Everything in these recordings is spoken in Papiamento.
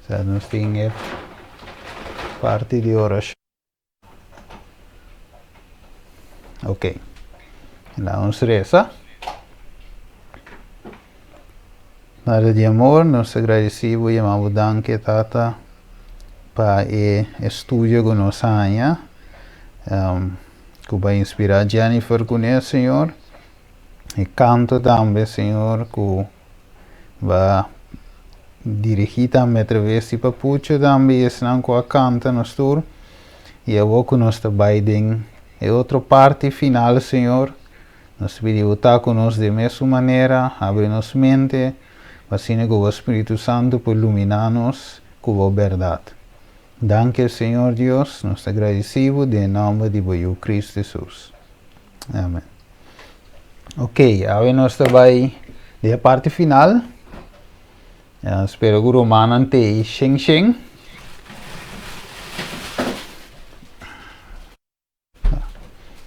Sa nos tin e parti di orashon. Ok. Laga nos resa. Padre di amor, nos ta gradisí bo i yama bo danki, Tata, pa e estudio ku nos haña, ku bo a inspirá Jennifer kuné, Señor. E kanto tambe, Señor, ku bo a dirigí tambe atraves di Papucho tambe i esnan ku a kanta nos tur. I awor ku nos ta bai den e otro parti final, Señor, Nos ta pidi bo ta ku nos den mesun manera, habri nos mente, pa asina ku bo Spiritu Santu por luminá nos ku bo bèrdat. Danki, Señor Dios, nos ta gradisí bo den e nòmber di bo Yu Kristu Hesus. Amèn. Ok, awe nos ta bai den e parti final. Spero ku rumannan te shen shen.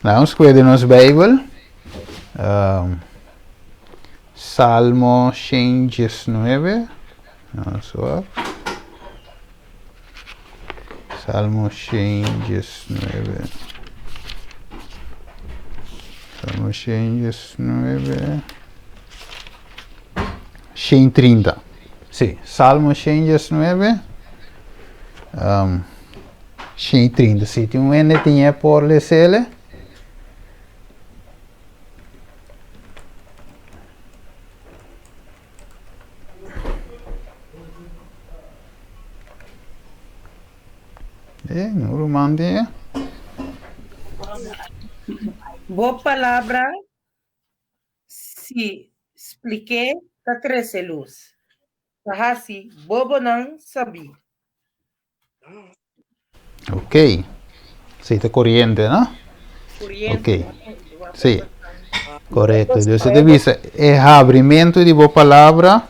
Nos kue den nos Bijbel, Salmo 119. Nos wak. Salmo 119. Salmo 119. 130. Sí, Salmo 119. Um, 130. Si tin un hende tin e por lesele. Eh, no ruman tin e. Bo palabra si splik'é ta trese lus, ta hasi bobonan sabí. Ok. Sí, ta coriente, no? Coriente. Ok. Sí. Correcto. Dus te bisa, e habrimento di bo palabra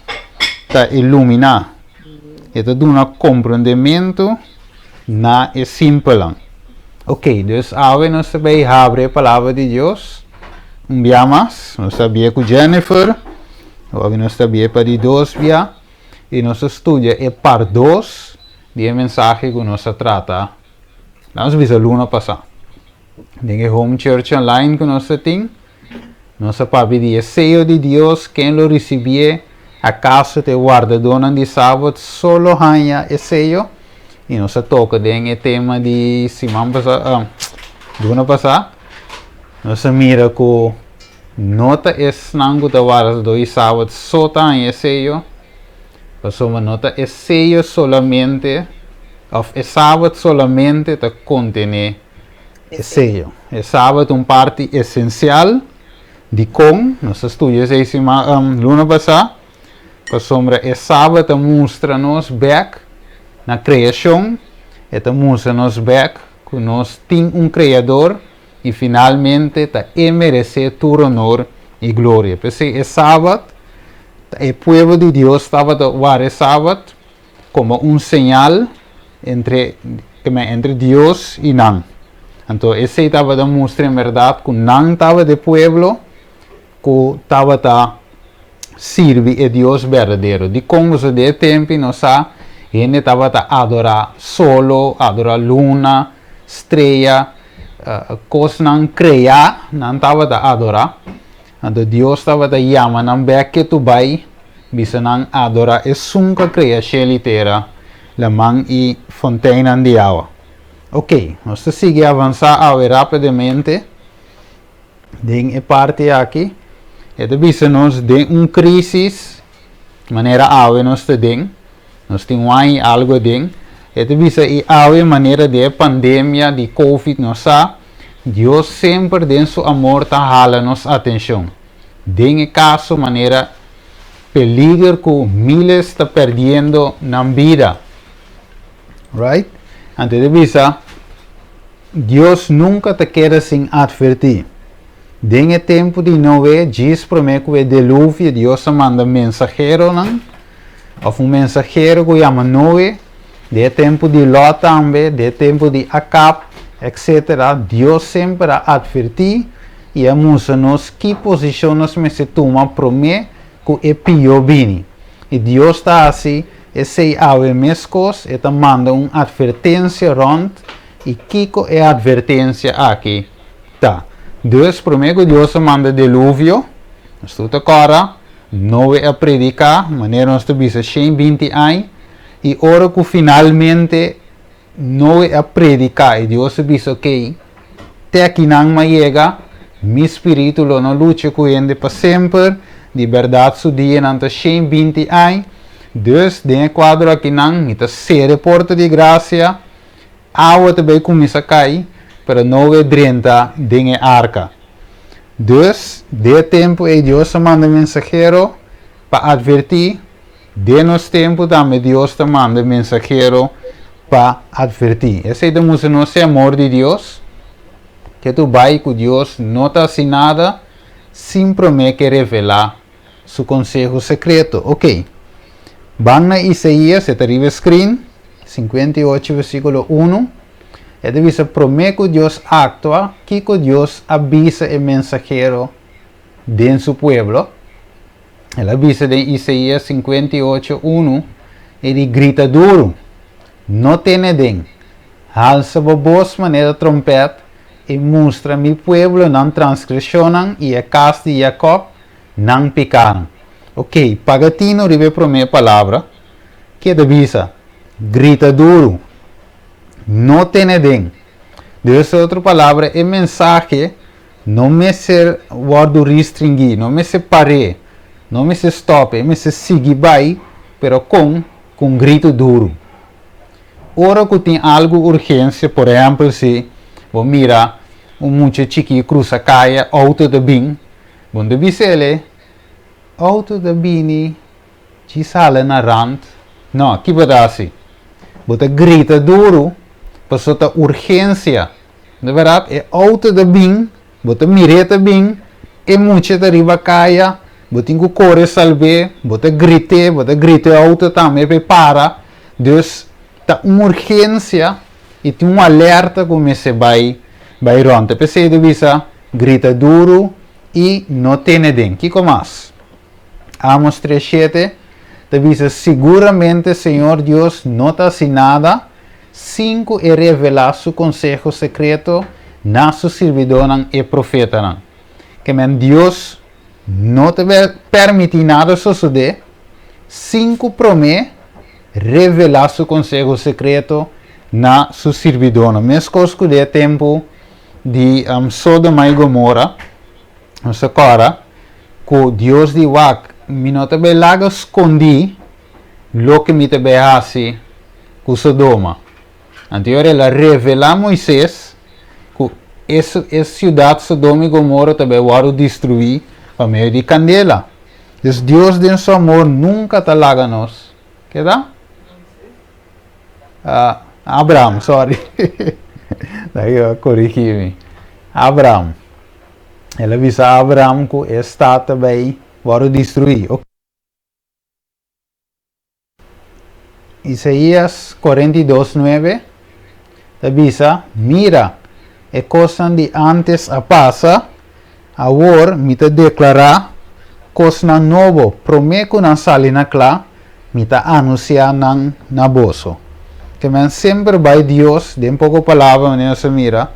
ta ilumina. E ta duna comprendemento na e simpelan. Ok, dus awe nos ta bay habri e palabra di Dios un bia mas. Nos ta bia cu Jennifer. Awe nos ta bia pa di dos bia. I nos a studia e par dos di e mensahe ku nos a trata, nos bisa luna pasá. Den e Home Church Online ku nos ta tin, nos a papia di e seyo di Dios, ken lo risibié, akaso ta e wardadónan di Sabat so lo haña e seyo? I nos a toka den e tema di siman pasá, luna pasá, nos a mira ku No ta esnan ku ta warda doi Sabat so ta haña e seyo, pasobra no ta e seyo solamente òf e Sabat solamente ta kontené e seyo. E Sabat ta un parti esensial. Dikon? Nos a studia esei siman, luna pasá. Pasobra e Sabat ta mustra nos bèk na kreashon, e ta mustra nos bèk ku nos tin un Kreador i finalmente ta e meresé tur honor i gloria. P'esei e Sabat, ta e pueblo di Dios tabata wara e Sabat komo un señal entre, entre Dios i nan. Anto esei tabata mustra en bèrdat ku nan tabata e pueblo ku tabata sirbi e Dios berdadero. Dikon? Pasobra den e tempu nos sa hende tabata adorá solo, adorá luna, strea, kosnan kreá nan tabata adorá. Anto Dios tabata yama nan bèk ketu bai bisa nan adorá esun ku a krea shel i tera, laman i fonteinnan di awa. Oke, nos ta sigui avansá awe rápidamente. Den e parti aki, e ta bisa nos den un crisis, manera awe nos ta den, nos tin un aña y algo aden, e ta bisa y awe manera di e pandemia di covid nos sa, Dios semper den su amor ta hala nos atencion. Den e caso manera peliger cu miles ta perdiendo nan bida. Right? Anto e ta bisa. Dios nunka ta keda sin atvertí. Den e tempu di Noe, djis promé ku e Deluvio, Dios a manda mensaheronan, òf un mensahero ku yama Noe, den e tempu di Lòt tambe, den e tempu di Akab, etsetera. Dios semper a atvertí i a mustra nos ki posishon nos mester tuma promé ku e pió bini. I Dios ta hasi. Esei awe meskos, e ta manda un atvertensia rònt i kiko e atvertensia aki ta. Dus, promé ku Dios a manda deluvio, nos tur ta kòrda, Noe a prediká, manera nos ta bisa, 120 aña, i ora ku finalmente Noe a prediká i Dios a bisa, Okey, te akinan m'a yega, mi spiritu lo no lucha ku hende pa semper, di bèrdat su dianan ta 120 aña, dus den e kuadro akinan mi ta sera e porta di grasia, awa ta bai kuminsá kai, pero Noe drenta den e arka. Dus, den e tempu ei Dios a manda mensahero pa atvertí. Den nos tempu tambe Dios ta manda mensahero pa atvertí. Esei ta mustra nos e amor di Dios, ke tu bai ku Dios no ta hasi nada sin promé ke revelá su konseho sekreto. Oke, ban na Isaías, e ta riba e skrin, 58 versíkulo 1. E ta bisa promé ku Dios aktua, kiko Dios a bisa e mensahero den su pueblo? El a bisa den Isaías 58, 1, E di, Grita duru, no tene den, halsa bo bos manera trompèt i mustra mi pueblo nan transgreshonnan i e kas di Jakòb nan pikánan. Oké, paga tinu riba e promé palabra ku e ta bisa, Grita duru, no tene den. Den otro palabra, e mensahe No mester wòrdu ristringí, no mester par'é, no mester stòp, e mester sigui bai, pero kon? Ku un gritu duru. Ora ku tin algu urgensia, por ehèmpel si bo mira un mucha chikí krusa kaya, outo ta bin, bo no ta bisa el'e, Outo ta bini, djis hala na rant. No, ki bo ta hasi? Bo ta grita duru, pasobra ta urgensia. De berdad, e auto ta bin, bo ta mir'é ta bin, e mucha ta riba kaya, bo tin ku kore salb'é, bo ta grit'é, bo ta grita e auto tambe pa e para. Dus, ta un urgensia i tin un alerta ku mester bai bai rònt. Ta p'esei ta bisa, grita duru i no tene den. Kiko mas? Amos 3:7 ta bisa, Siguramente Señor Dios no ta hasi nada sin ku e revelá su konseho sekreto na su sirbidónan e profetanan. Ke men Dios no ta permití nada sosodé sin ku promé revelá su konseho sekreto na su sirbidónan. Meskos ku den e tempu di Sodoma i Gomora, nos ta kòrda ku Dios di wak, Mi no ta bai laga skondí loke mi ta bai hasi ku Sodoma. Anto ora el a revelá Moises ku e e siudat Sodoma i Gomora ta bai wòrdu destruí pa medio di kandela. Dus Dios den su amor nunka ta laga nos keda. Abraham, sorry. Daí korigí mi. Abraham. El a bisa Abraham ku e stat ta bai wòrdu destruí. Isaías 42, 9 ta bisa, Mira, e kosnan di ántes a pasa, awor mi ta deklará kosnan nobo, promé ku nan sali na kla, mi ta anunsiá nan na boso. Ke men semper bai Dios, den poko palabra manera nos a mira,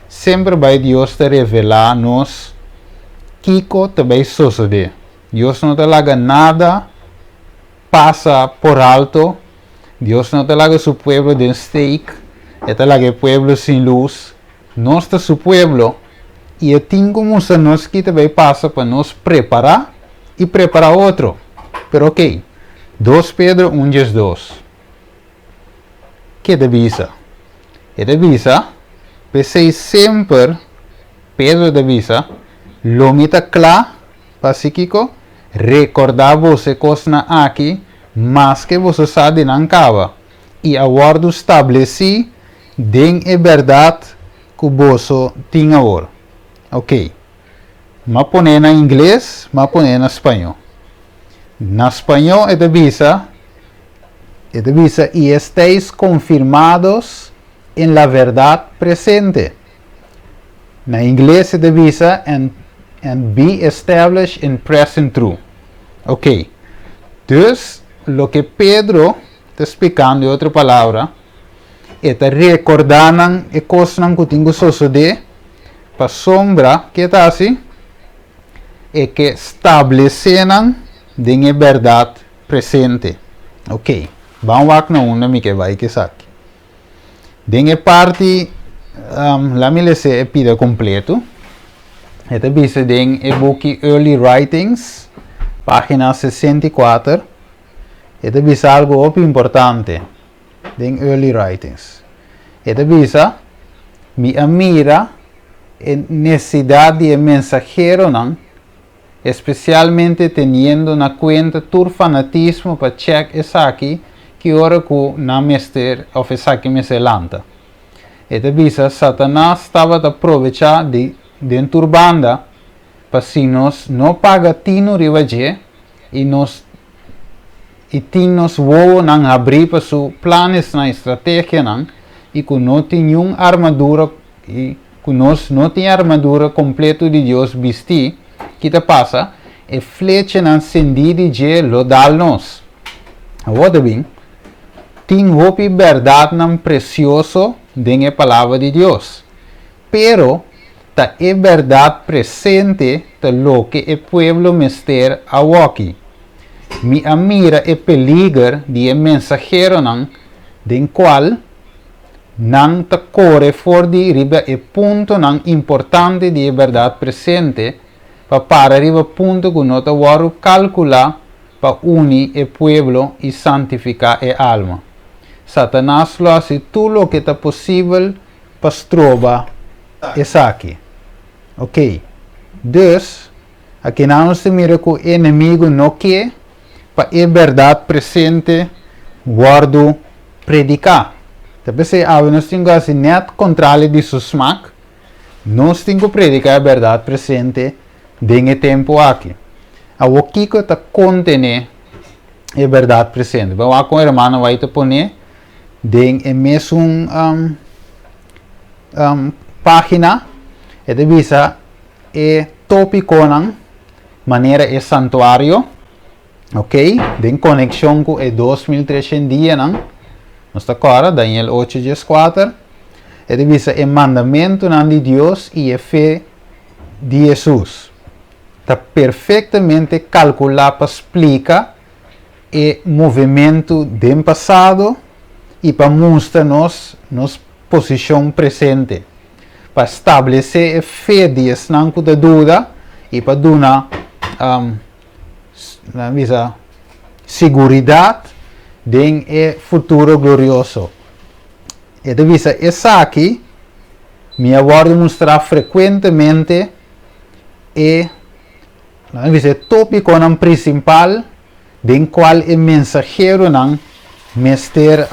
semper bai Dios ta revelá nos kiko ta bai sosodé. Dios no ta laga nada pasa por alto. Dios no ta laga su pueblo den steek, e ta laga e pueblo sin lus. Nos ta su pueblo i e tin ku mustra nos ki ta bai pasa pa nos prepará i prepará otro. Pero oké, 2 Pedro 1 12. Ke ta bisa? E ta bisa, P'esei semper, Pedro ta bisa, lo mi ta kla pa hasi kiko? Rekordá boso e kosnan aki, maske boso sa di nan kaba, i a wòrdu stablesí den e bèrdat ku boso tin awor. Oké. M'a pon'é na ingles, m'a pon'é na spañó. Na spañó e ta bisa, e ta bisa, I estéis konfirmados en la verdad presente. Na ingles e ta bisa and and be established in present truth. Ok. Dus, Loke Pedro ta splikando, den otro palabra, e ta rekordá nan e kosnan ku tin ku sosodé pasobra ke ta hasi e ke stablesé nan den e bèrdat presente. Ok, ban wak na unda mi ke bai ku esaki. Den e parti, laat mi lesa e pida kompleto. E ta bisa den e buki Early Writings, página 64. E ta bisa algu hopi importante den Early Writings. E ta bisa, mi a mira e nesesidat di e mensaheronan, espesialmente teniendo na kuenta tur fanatismo pa check esaki ki ora ku nan mester òf esaki mester lanta. E ta bisa Satanas tabata probechá di den tur banda pa si nos no paga tinu riba dje i nos i tin nos wowonan habrí pa su planesnan i strategianan i ku no tin niun armadura i ku nos no tin armadura kompleto di Dios bistí, ki ta pasa? E flechanan sendí di dje lo dal nos. Awor ta bin, tin hopi bèrdatnan presioso den e Palabra di Dios. Pero, ta e bèrdat presente ta loke e pueblo mester awoki. Mi a mira e peliger di e mensaheronan den kual nan ta kore for di riba e puntonan importante di e bèrdat presente pa para riba punto ku no ta wòrdu kalkulá pa uni e pueblo i santifiká e alma. Satanas lo hasi tur loke ta posibel pa stroba esaki. Ok. Dus, akinan nos ta mira ku e enemigu no ke pa e bèrdat presente wòrdu prediká. Ta p'esei awe nos tin ku hasi nèt kontrali di su smak, nos tin ku prediká e bèrdat presente den e tempu aki. Awor kiko ta kontené e bèrdat presente? Bo a wak kon hermano White ta pon'é den e mesun página, e ta bisa e tópikonan manera e santuario, ok, den konekshon ku e 2300 dianan, nos ta kòrda Daniel 8 dieskuater, e ta bisa e mandamentunan di Dios i e fe di Hesus ta perfektamente kalkulá pa splika e movementu den pasado i pa mustra nos nos posishon presente, pa stablesé e fe di esnan ku ta duda i pa duna nan bisa siguridat den e futuro glorioso. E ta bisa esaki mi a wòrdu mustrá frekuentemente e Nan bisa e tópikonan prinsipal den kual e mensaheronan mester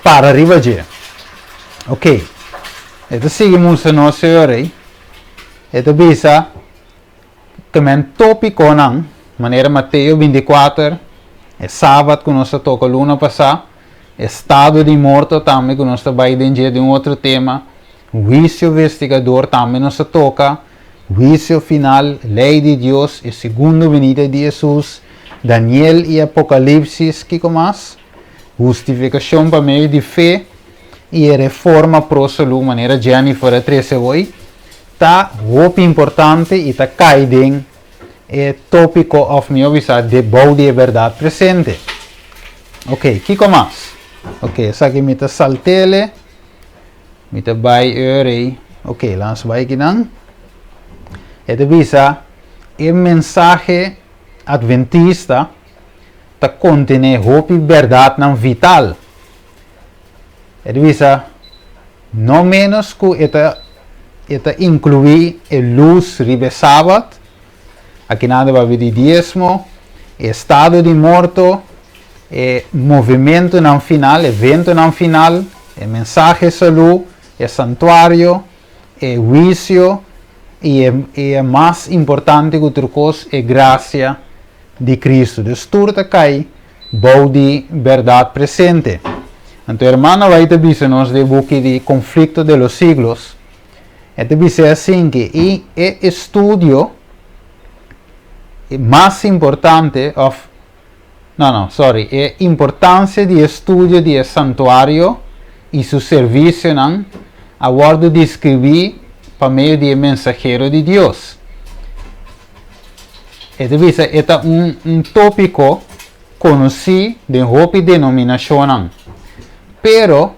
para riba dje. Ok, e ta sigui mustra nos e ora ei. E ta bisa ku men tópikonan, manera Mateo 24, e Sabat ku nos a toka luna pasá, e estado di morto tambe ku nos ta bai den dje den un otro tema, huisio vestigador tambe nos a toka, Huisio final, Lei di Dios, e segundo benida di Hesus, Daniel i Apokalipsis, kiko mas? Hustifikashon pa medio di fe i e reforma pro salú manera Jennifer a trese awoi, ta hopi importante i ta kai den e tópiko òf mihó bisá de bou di e bèrdat presente. Oke, kiko mas? Oke, esaki mi ta salt'ele. Mi ta bai eur ei. Ok, lans bai kinan. E ta bisa, e mensahe adventista ta kontené hopi bèrdatnan vital. E ta bisa, no ménos ku e ta e ta inkluí e lus riba e Sabat, akinan ta papia di diesmo, e estado di morto, e movimentunan final, eventonan final, e mensahe salú, e santuario, e huisio i e i e mas importante ku tur kos, e grasia di Kristu. Dus tur ta kai bou di bèrdat presente. Anto hermana White ta bisa nos den e buki di Conflicto de los Siglos, e ta bisa asinki, i e estudio mas importante òf. No, no, sorry, e importansia di estudio di e santuario i su servisionan a wòrdu deskribí pa medio di e mensahero di Dios. E ta bisa e ta un un tópiko konosí den hopi denominashonnan. Pero,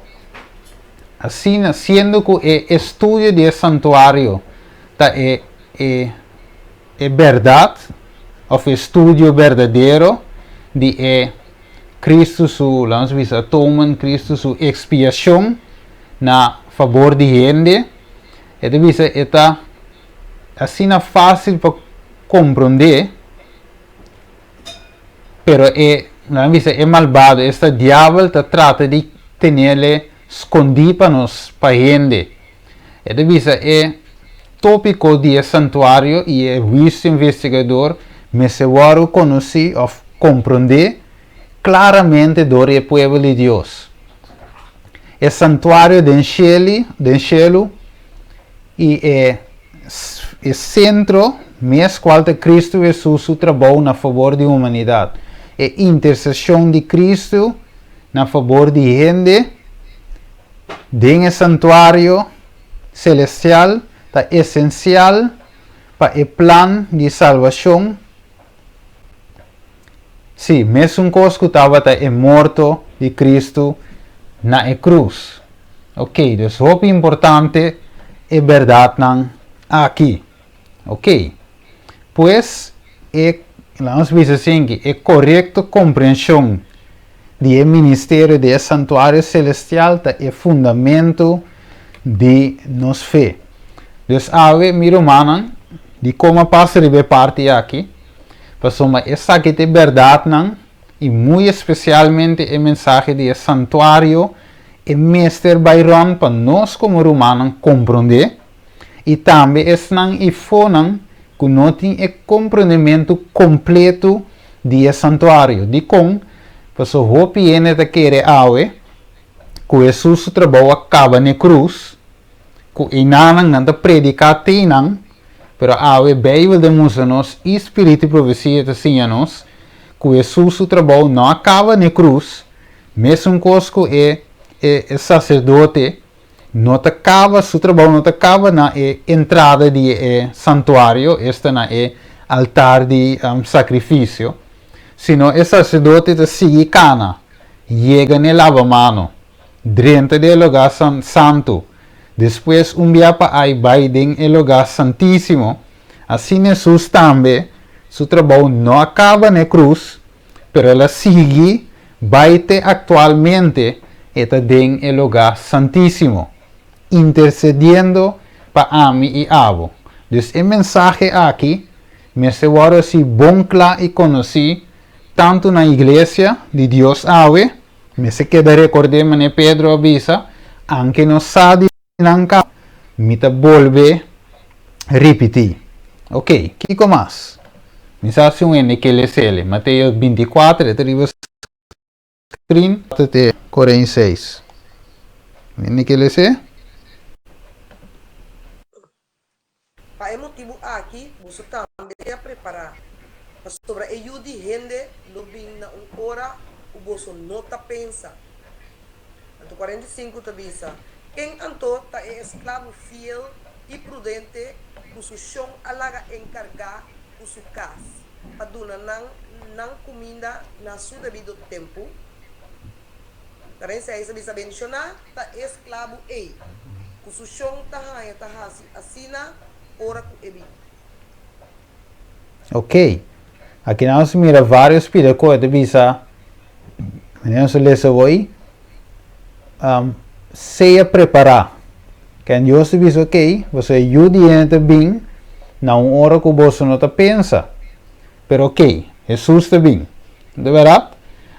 asina, siendo ku e estudio di e santuario ta e e e bèrdat òf e studio berdadero di e Cristo su, laga nos bisa, atonement, Cristo su ekspiashon na fabor di hende, e ta bisa e ta asina fásil pa komprondé, pero e, laga nos bisa, e malbado, esta diabel ta trata di tenele skondí pa nos, pa hende. E ta bisa e tópiko di e santuario i e huisio investigador mester wòrdu konosí òf komprondé klaramente dor di e pueblo di Dios. E santuario den sheli, den shelu i e e sentro mes kual ta Kristu Hesus su trabou na fabor di humanidat. E interseshon di Kristu na fabor di hende Den e santuario selestial ta esensial pa e plan di salbashon, sí, mesun kos ku tabata e morto di Kristu na e krus. Ok, dus hopi importante e bèrdatnan aki. Ok, pues e, laga nos bisa asinki, e korekto komprenshon di e ministerio di e santuario selestial ta e fundamentu di nos fe. Dus awe, mi rumannan, dikon a pasa riba e parti aki? Pasobra esaki ta e bèrdatnan i muy espesialmente e mensahe di e santuario e mester bai rònt pa nos komo rumannan komprondé, i tambe esnan ifonan ku no tin e komprondementu kompletu di e santuario. Dikon? Pasobra hopi hende ta kere awe ku Hesus su trabou a kaba n'e krus, ku einanan nan ta prediká te einan, pero awe Beibel ta mustra nos i spiritu di profesia ta siña nos ku Hesus su trabou no a kaba n'e krus, mesun kos ku e e saserdote no ta kaba, su trabou no ta kaba na e entrada di e santuario, esta na e altar di sakrifisio, sino e saserdote ta sigui kana, yega n'e labamano, drenta den e lugá santu, despues un bia pa ai bai den e lugá santísimo. Asina Hesus tambe, su trabou no a kaba n'e krus, Pero el a sigui bai te aktualmente e ta den e lugá santísimo, intersediendo pa ami i abo. Dus e mensahe aki mester wòrdu hasi bon kla i konosí tantu na iglesia di Dios awe, mester keda rekord'é manera Pedro a bisa, anke nos sa di nan ka, mi ta bolbe ripití. Ok, kiko mas? Mi sa si un hende ke les'el. Mateo 24, e ta riba screen. Te 46. Un hende ke les'é? Pa e motibu aki boso tambe sea prepará, pasobra e Yu di hende lo bin na un ora ku boso no ta pensa. Anto 45 ta bisa, Ken anto ta e esklabu fiel i prudente ku su shon a laga enkargá ku su kas, pa duna nan nan kuminda na su debido tempu? 46 ta bisa, Bendishoná ta e esklabu ei ku su shon ta haña ta hasi asina ora ku e bin. Ok. Aki nan nos mira varios pida ku e ta bisa, manera nos a lesa awor, sea prepará. Ken Dios ta bisa, ok, boso e Yu di hende ta bin na un ora ku boso no ta pensa. Pero ok, Hesus ta bin. No ta bèrdat?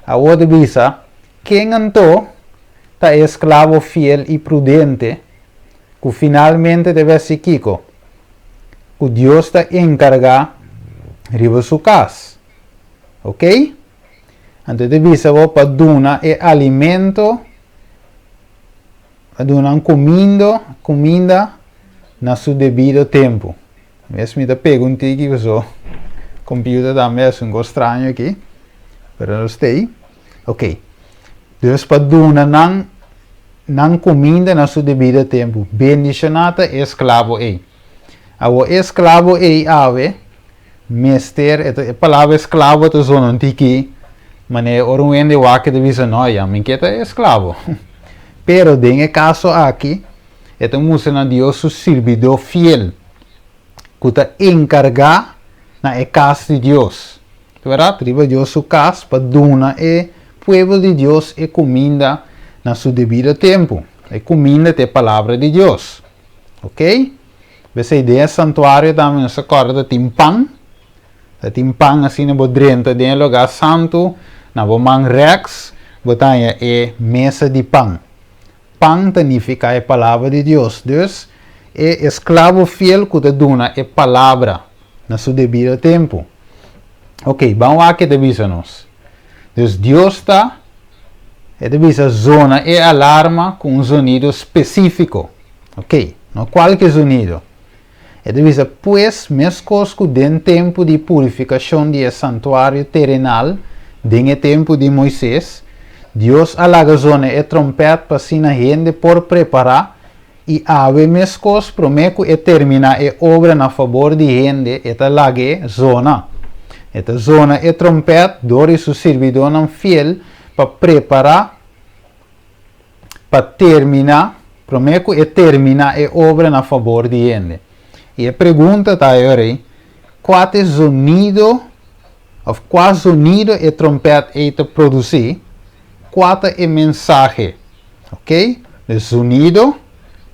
Awor ta bisa, ken anto ta e esklabo fiel i prudente ku finalmente ta bèsti kiko? Ku Dios ta enkargá riba su kas. Ok? Anto e ta bisa bo pa duna e alimento, pa duna un kumindo, kuminda na su debido tempu. Mes mi ta pega un tiki paso computer tambe hasi un kos straño aki. Pero nos ta ei. Ok. Dus pa duna nan nan kuminda na su debido tempu. Bendishoná ta e esklabo ei. Awor e esklabo ei awe mester, e ta, e palabra esklabo ta zona un tiki manera ora un hende wak e ta bisa no ya mi ke ta esklabo. Pero den e kaso aki e ta mustra na Dios su sirbidó fiel ku ta enkargá na e kas di Dios. Ta bèrdat? Riba Dios su kas pa duna e pueblo di Dios e kuminda na su debido tempu. E kuminda ta e palabra di Dios. Ok? P'esei den e santuario tambe nos ta kòrda ta tin pan. Ta tin pan asina bo drenta den e lugá santu, na bo man rèks bo ta haña e mesa di pan. Pan ta nifiká e palabra di Dios. Dus, e esklabo fiel ku ta duna e palabra na su debido tempu. Ok, ban wak ke ta bisa nos. Dus Dios ta, e ta bisa zona e alarma ku un zonido spesífiko. Ok, no kualke zonido. E ta bisa, Pues, meskos ku den tempu di purifikashon di e santuario terenal den e tempu di Moises, Dios a laga zona e trompèt pa asina hende por prepará, i awe meskos promé ku e terminá e obra na fabor di hende e ta lag'é zona. E ta zona e trompèt dor di su sirbidónan fiel pa prepará pa terminá, promé ku e terminá e obra na fabor di hende. I e pregunta ta e ora ei, Kua ta e zonido, òf kua zonido e trompèt ei ta produsí? Kua ta e mensahe? Oké? Dus zonido,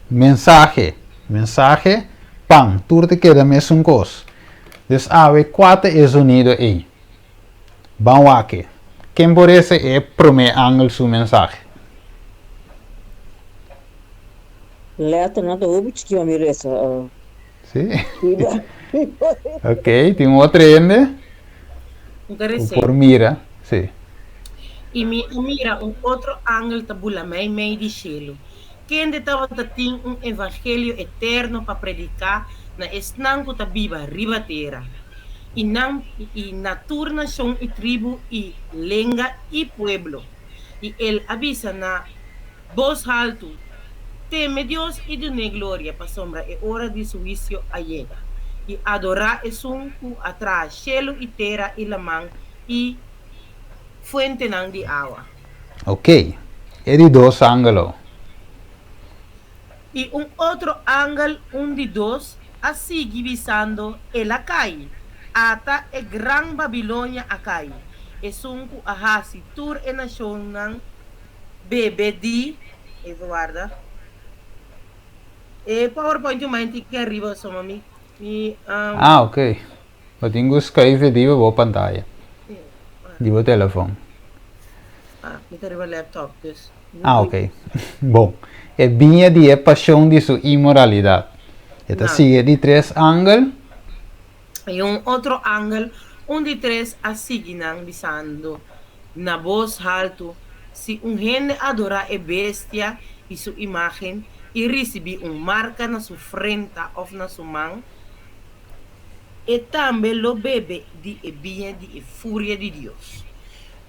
mensahe. Mensahe, pan. Tur ta keda mesun kos. Dus awe, kua ta e zonido ei? Ban wak e. Ken por resa e promé angel su mensahe? Letternan ta hopi chikí pa mi resa. Sí? Ok, tin un otro hende Un ta ku res'é. por mira? Sí. I mi a mira un otro angel ta bula meimei di shelu, kende tabata tin un evangelio eterno pa prediká na esnan ku ta biba riba tera, i nan i na tur nashon i tribu i lenga i pueblo. I el a bisa na bos haltu, Teme Dios i dun'é gloria, pasobra e ora di su huisio a yega. I adorá esun ku a traha shelu i tera i laman i fuentenan di awa. Ok, e di dos angelo. I un otro angel, un di dos, a sigui bisando, El a kai! Ata e gran Babilonia a kai, esun ku a hasi tur e nashonnan bebe di. Even warda. E powerpoint yu mai tin ki ariba so mi mi. Ah, ok. Bo tin ku skuif e riba bo pantaya di bo telefon. Ah, mi ta riba laptop, dus. Ah, ok. Bon. E biña di e pasion di su inmoralidad. E ta sigui e di tres angel. I un otro angel, un di tres, a sigui nan, bisando na bos haltu, Si un hende adorá e bestia i su imágen i risibí un marka na su frenta òf na su man, E tambe lo bebe di e biña di e furia di Dios,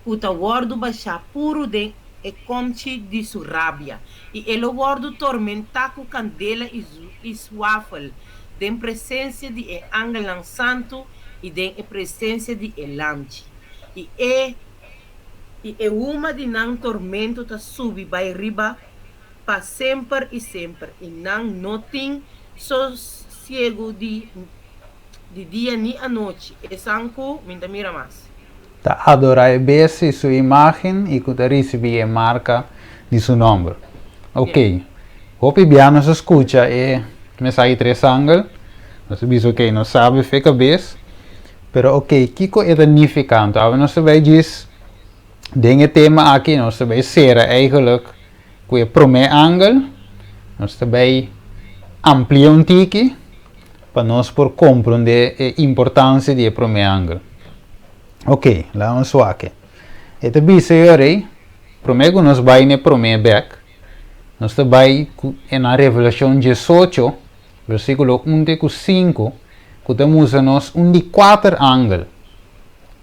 ku ta wòrdu bashá puru den e kòmchi di su rabia, i e lo wòrdu tormentá ku kandela i swafel den presensia di e angelnan santu i den e presensia di e Lamchi. I e i e huma di nan tormento ta subi bai riba pa semper i semper, i nan no tin sosiegu di di dia ni anochi, esan ku mi ta mira mas. Ta adorá e bestia i su imágen i ku ta risibí e marka di su nòmber. Oké, hopi bia nos a skucha e mensahe tres angel, nos a bisa oké, nos sabi fe kabes, pero oké, kiko e ta nifiká? Anto awe nos ta bai djis den e tema aki, nos ta bai sera eigenlijk Ku e promé angel nos ta bai amplia un tiki pa nos por komprondé e importansia di e promé angel. Oké, laga nos wak. E ta bisa e ora ei, promé ku nos bai na e promé bèk, nos ta bai ku na Revelashon diesocho, versíkulo un te ku sinku, ku ta mustra nos un di kuater angel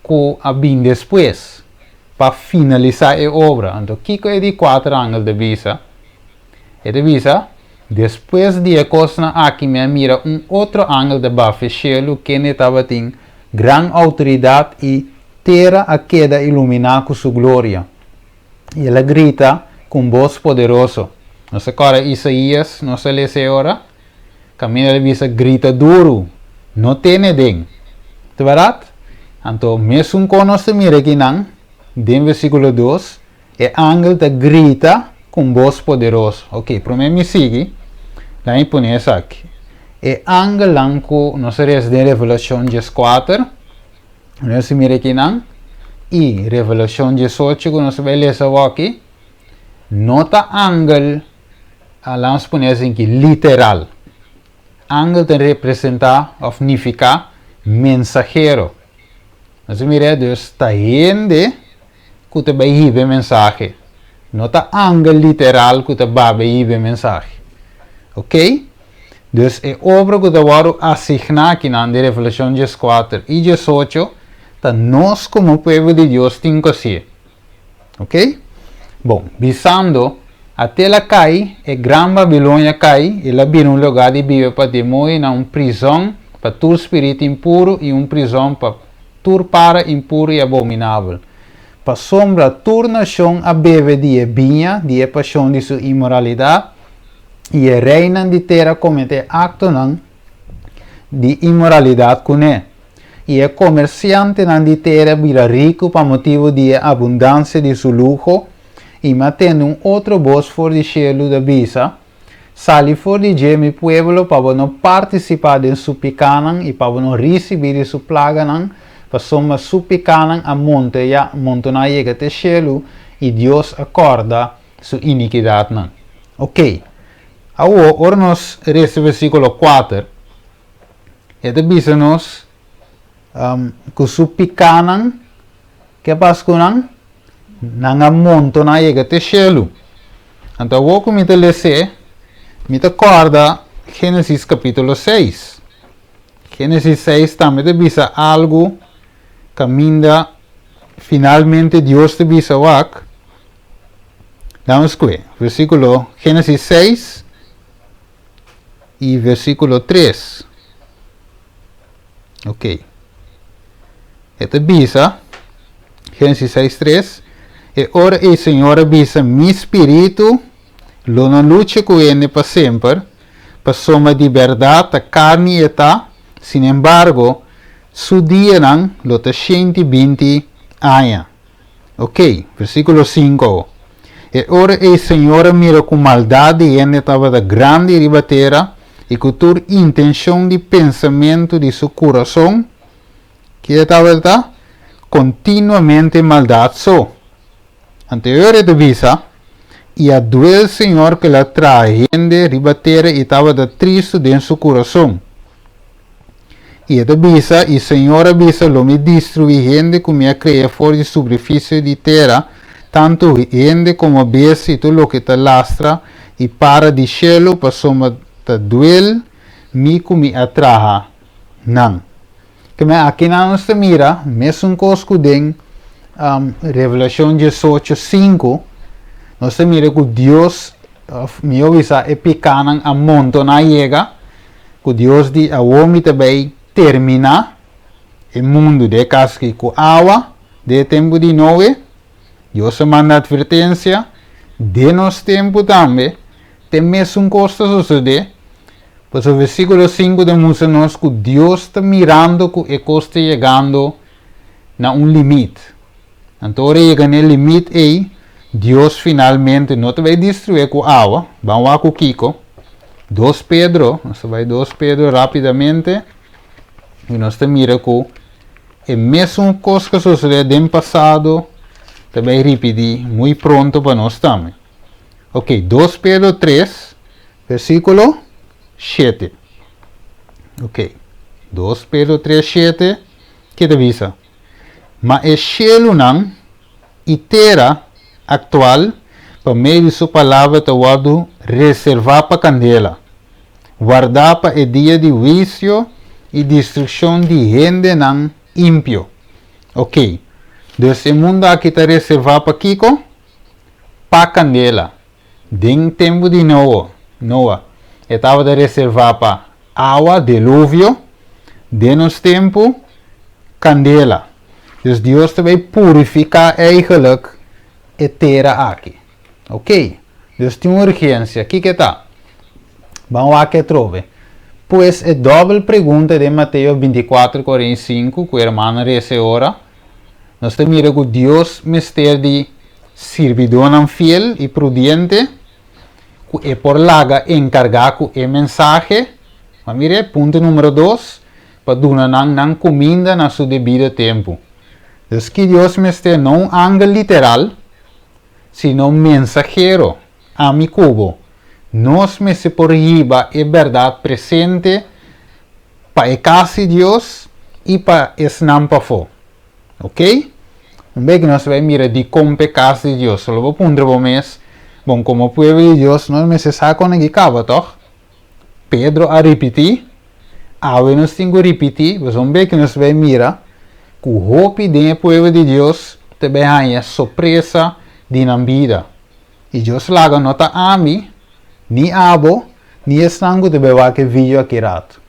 ku a bin despues. Pa finalisá e obra. Anto kiko e di kuater angel ta bisa? E ta bisa, Despues di e kosnan aki mi a mira un otro angel ta bafia shelu kende tabatin gran outoridat i tera a keda iluminá ku su gloria. I el a grita ku un bos poderoso. Nos ta kòrda Isaías, nos a lesa e ora? Kaminda el a bisa, Grita duru, no tene den. Ta bèrdat? Anto, mesun kon nos ta mira akinan, den versíkulo dos, e angel ta grita ku un bos poderoso. Oke, promé mi sigui, laga mi pone esaki. E angelnan ku nos a resa den Revelashon dieskuater, nos ta mira akinan, i Revelashon diesocho ku nos ta bai lesa awoki, no ta angel. Laat nos pone asinki, literal. Angel ta representá òf nifiká mensahero. Nos a mira dus ta hende ku ta bai hiba e mensahe. No ta angel literal ku ta bai hiba e mensahe. Ok? Dus e obra ku ta wòrdu asigná akinan den Revelashon dieskuater i diesocho ta nos komo pueblo di Dios tin ku hasié. Ok? Bon, bisando, Ate el a kai, e gran Babilonia kai, el a bira un lugá di biba pa demoñonan, un prizòn pa tur spiritu impuru i un prizòn pa tur para impuru i abominabel. Pasobra tur nashon a bebe di e biña di e pashon di su inmoralidat, i e reinan di tera kometé aktonan di inmoralidat kuné. I e komersiantenan di tera bira riku pa motibu di e abundansia di su luho, i mi a tende un otro bos for di shelu ta bisa, Sali for di dje, mi pueblo, pa bo no partisipá den su pikánan i pa bo no risibí di su plaganan, pasobra su pikánan a monteá, montoná yega te shelu, i Dios a kòrda su inikidatnan. Oké, awor ora nos resa versíkulo kuater, E ta bisa nos ku su pikánan, ke pas ku nan? Nan a montoná yega te shelu. Anto awor ku mi ta les'é, mi ta kòrda Génesis kapítulo seis. Génesis seis tambe ta bisa algu kaminda finalmente Dios ta bisa wak. Dame skue, versíkulo Génesis seis. i versíkulo tres. Ok. E ta bisa, Génesis 6, 3, E ora ei Señor a bisa, Mi spiritu lo no lucha ku hende pa semper, pasobra di bèrdat ta karni e ta, sinembargo, su dianan lo ta 120 aña. Ok, versíkulo 5. E ora ei Señor a mira ku maldat di hende tabata grandi riba tera i ku tur intenshon di pensamentu di su kurason, kiko tabata? Kontinuamente maldat so. Anto e ora e ta bisa, I a duel Señor ku el a traha hende riba tera i tabata tristu den su kurason. I e ta bisa, I Señor a bisa, Lo mi destruí hende ku mi a krea for di superfisio di tera, tantu hende komo bestia i tur loke ta lastra i para di shelu, pasobra ta duel mi ku mi a traha nan. Keme akinan nos ta mira mesun kos ku den Revelashon diesocho sinku, nos ta mira ku Dios, òf mihó bisa e pikánan a montoná yega, ku Dios di awor mi ta bai terminá e mundu den e kas aki ku awa den e tempu di Noe. Dios a manda atvertensia den nos tempu tambe te mesun kos ta sosodé. Pasobra versíkulo sinku ta mustra nos ku Dios ta mirando ku e kos ta yegando na un limit. Anto ora e yega na e limit ei, Dios finalmente no ta bai destruié ku awa. Ban wak ku kiko. Dos Pedro, nos ta bai dos Pedro rápidamente i nos ta mira ku e mesun kos ku a sosodé den pasado ta bai ripití muy pronto pa nos tambe. Ok, dos Pedro tres, versíkulo shete. Ok, dos Pedro tres shete, ke ta bisa? Ma e shelunan i tera aktual pa medio di su palabra ta wòrdu reservá pa kandela, wardá pa e dia di huisio i destrukshon di hendenan impio. Oke. Dus e mundu aki ta reservá pa kiko? Pa kandela. Den tempu di Noa, Noa, e tabata reservá pa awa, deluvio. Den nos tempu, kandela. Dus Dios ta bai purifiká eigenlijk e tera aki. Ok, dus tin un urgensia. Kiko e ta? Ban wak atrobe. Pues e dòbel pregunta den Mateo 24, 45 ku e hermano resa e ora, nos ta mira ku Dios mester di sirbidónan fiel i prudiente ku e por laga enkargá ku e mensahe. Ban mira e punto número dos, pa duna nan nan kuminda na su debido tempu. Dus ki Dios mester no un angel literal, sino un mensahero, ami ku bo. Nos mester por hiba e bèrdat presente pa e kas di Dios i pa esnan pafó. Ok? Un bek nos bai mira dikon pa e kas di Dios. Solo bo puntra bo mes, Bon, komo pueblo di Dios nos mester sa kon aki kaba, tòg? Pedro a ripití, Awe nos tin ku ripití, pasobra un bek nos bai mira ku hopi den e pueblo di Dios ta bai haña sorpresa di nan bida. I Dios laga no ta ami, ni abo, ni esnan ku ta bai wak e video aki ratu.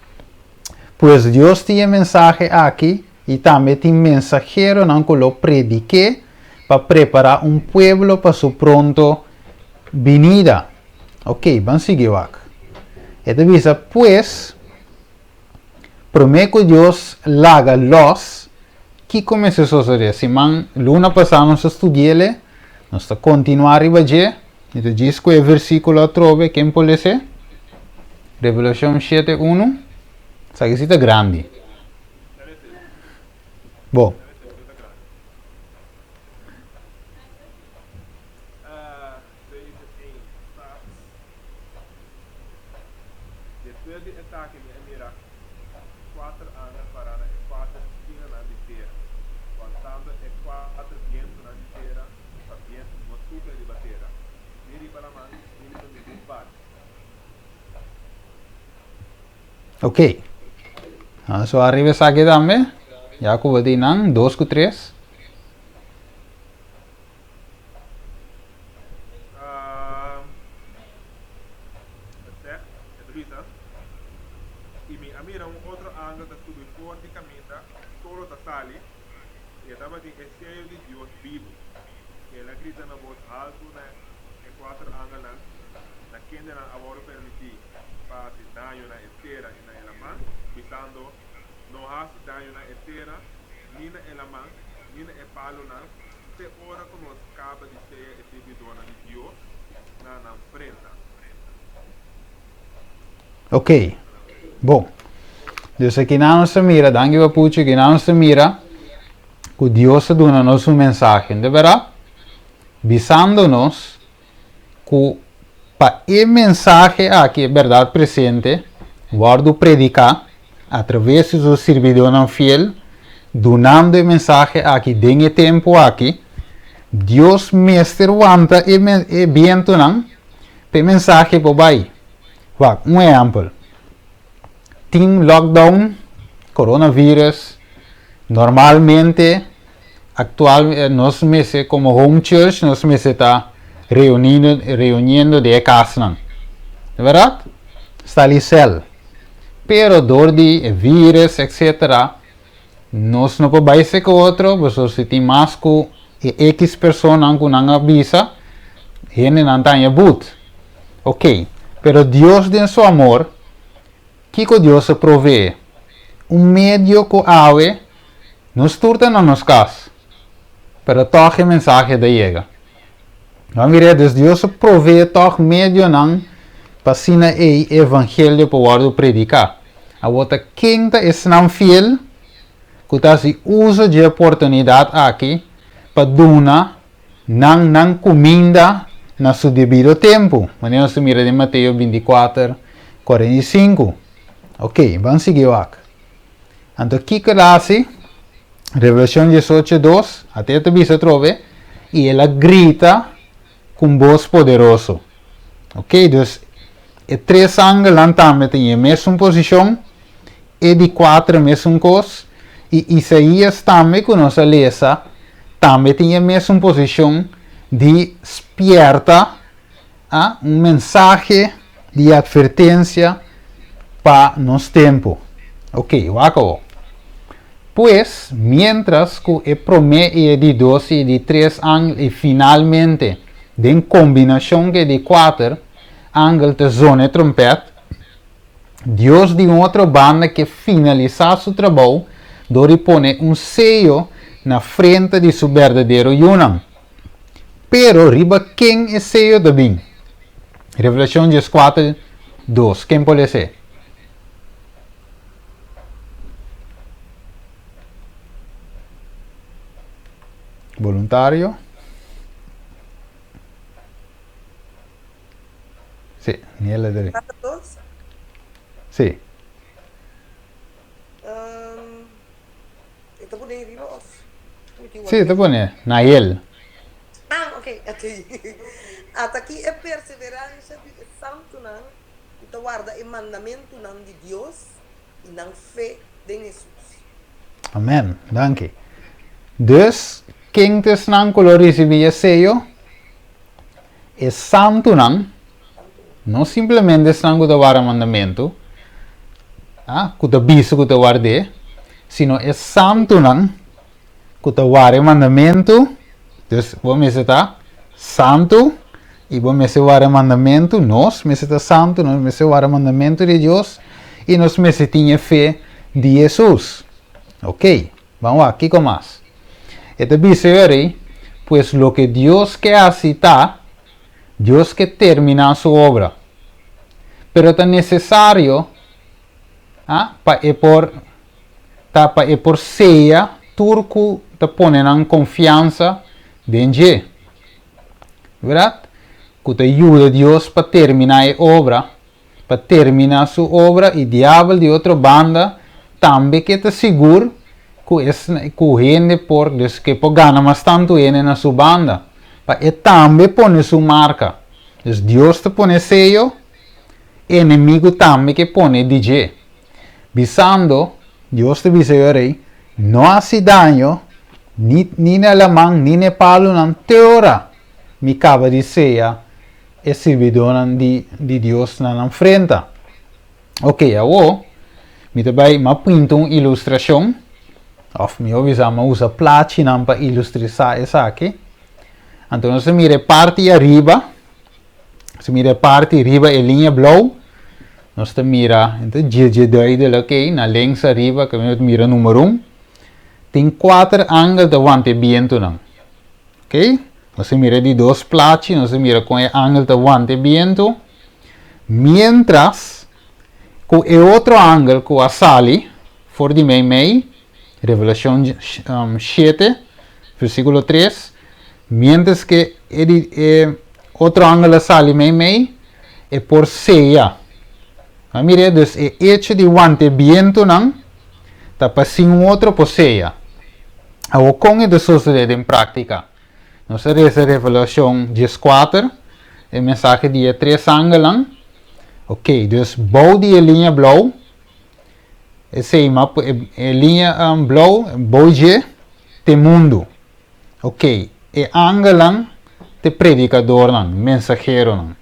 Pues Dios tin e mensahe aki i tambe tin mensaheronan ku lo predik'é pa prepará un pueblo pa su pronto binida. Ok, ban sigui wak. E ta bisa, Pues, promé ku Dios laga lòs, kiko mester sosodé? Siman, luna pasá nos a studi'el, nos ta kontinuá riba dje. Mi ta djis ku e versíkulo atrobe, ken por les'é? Revelashon shete unu. Esaki si ta grandi. Bo. Zeven een staat. Despues di esaki mi a mira kuater angel pará na e kuater skinanan di tera, wantando e kuater bientunan di tera pa bientu no supla riba tera, ni riba laman, ni riba ningun parti. Ok. So ariba esaki tambe. Ya ku bo tin nan, dos ku tres. Het zegt, e ta bisa, I mi a mira un otro angel ta subi for di kaminda solo ta sali, i e tabatin e seyo di Dios bibu. I el a grita na bos haltu na e kuater angelnan, na kendenan a wòrdu permití pa hasi daño na e tera i na e laman, bisando, No hasi daño na e tera, ni na e laman, ni na e palunan, te ora ku nos kaba di sea e sirbidónan di Dios na nan frenta. Ok, bon. Dus akinan nos ta mira, danki papuchi, akinan nos ta mira ku Dios a duna nos un mensahe, no ta bèrdat? Bisando nos ku pa e mensahe aki, e bèrdat presente, wòrdu prediká atraves di su sirbidónan fiel, dunando e mensahe aki den e tempu aki, Dios mester wanta e bientunan pa e mensahe por bai. Wak, un ehèmpel, tin lockdown, coronavirus, normalmente Actual nos mester como home church nos mester ta reuniendo reuniendo den e casnan. De verdad? Stali cel. Pero door di e virus etc. Nos no por bai seca otro pasobra si tin mas cu e X personanan cu nan a bisa hendenan ta haña but. Ok, pero Dios den su amor Kiko Dios a proveé? Un medio ku awe nos tur ta na nos kas, pero tòg e mensahe ta yega. Bo a mira? Dus Dios a proveé tòg medionan pa asina ei e evangelio por wòrdu prediká. Awor ta ken ta esnan fiel ku ta hasi uso dje oportunidat aki pa duna nan nan kuminda na su debido tempu, manera nos ta mira den Mateo 24, 45. Ok, ban sigui wak. Anto kiko el a hasi? Revelashon 18, 2, ate e ta bisa atrobe, i el a grita ku un bos poderoso. Ok, dus e tres angelnan tambe tin e mesun posishon, e di kuater mesun kos, i Isaías tambe ku nos a lesa. tambe tin e mesun posishon di spièrta, a, un mensahe di atvertensia pa nos tempu. Oke, wak awor. Pues, miéntras ku e promé i e di dos i e di tres angel i finalmente, den kombinashon ku e di kuater angel ta zona e trompèt, Dios di un otro banda ke finalisá su trabou dor di pone un seyo na frente di su berdadero yunan. Pero riba ken e seyo ta bin? Revelashon dieskuater, dos, Ken por les'é? Boluntario? Sí, Niela ta Cuatro dos? Sí. Um, e ta pone riba of? Sí, e ta pone Nael. Ah, ok. Ata aki e perseveransha di e santunan ku ta warda e mandamentunan di Dios i nan fe den Hesus. Amen. Danki. Dus, ken ta esnan ku lo risibí e seyo? E santunan, no simplemente esnan ku ta warda mandamentu, ah, ku ta bisa ku ta ward'é, sino e santunan ku ta warda e mandamentu. Dus bo mester ta santu i bo mester warda e mandamentu, nos mester ta santu, nos mester warda e mandamentu di Dios i nos mester tin e fe di Hesus. Ok. Ban wak, kiko mas? E ta bisa yori, Pues loke Dios ke hasi ta, Dios ke terminá su obra. Pero ta nesesario, a, pa e por, ta pa e por seya tur ku ta pone nan konfiansa den dje. Bèrdat? Ku ta yuda Dios pa terminá e obra. Pa termina su obra y diabel di otro banda tambe ke ta sigur cu esnan cu hende por dus ke por gana mas tantu hende na su banda pa e tambe pone su marca. Dus Dios ta pone seyo, enemigo tambe ke pone di dje. Bisando, Dios ta bisa yo rey, no haci daño ni ni na laman ni na e palunan te ora mi caba di seya e sirbidónan di di Dios na nan frenta. Oke, awor mi ta bai m'a pinta un ilustrashon, òf mihó bisa m'a usa plachinan pa ilustrisá esaki. Anto nos ta mira e parti ariba, nos ta mira e parti riba e liña blou, nos ta mira, e ta dje duidelijk ei, na links ariba ku mi ta mira number un, tin kuater angel ta wanta e bientunan. Oke, nos a mira di dos plachi, nos a mira kon e angel ta wanta e bientu, miéntras ku e otro angel ku a sali for di meimei, Revelashon shete, versíkulo tres, miéntras ku e di e otro angel a sali meimei, e por seya. A mira, dus e echo di wanta e bientunan ta pa sin un otro por seya. Awor kon e ta sosodé den práktika? Nos a resa Revelashon dieskuater, e mensahe di e tres angelnan. Oké, dus bou di e liña blou, esei ma e liña blou, bou dje, te mundu. Oké, e angelnan te predikadornan, mensaheronan.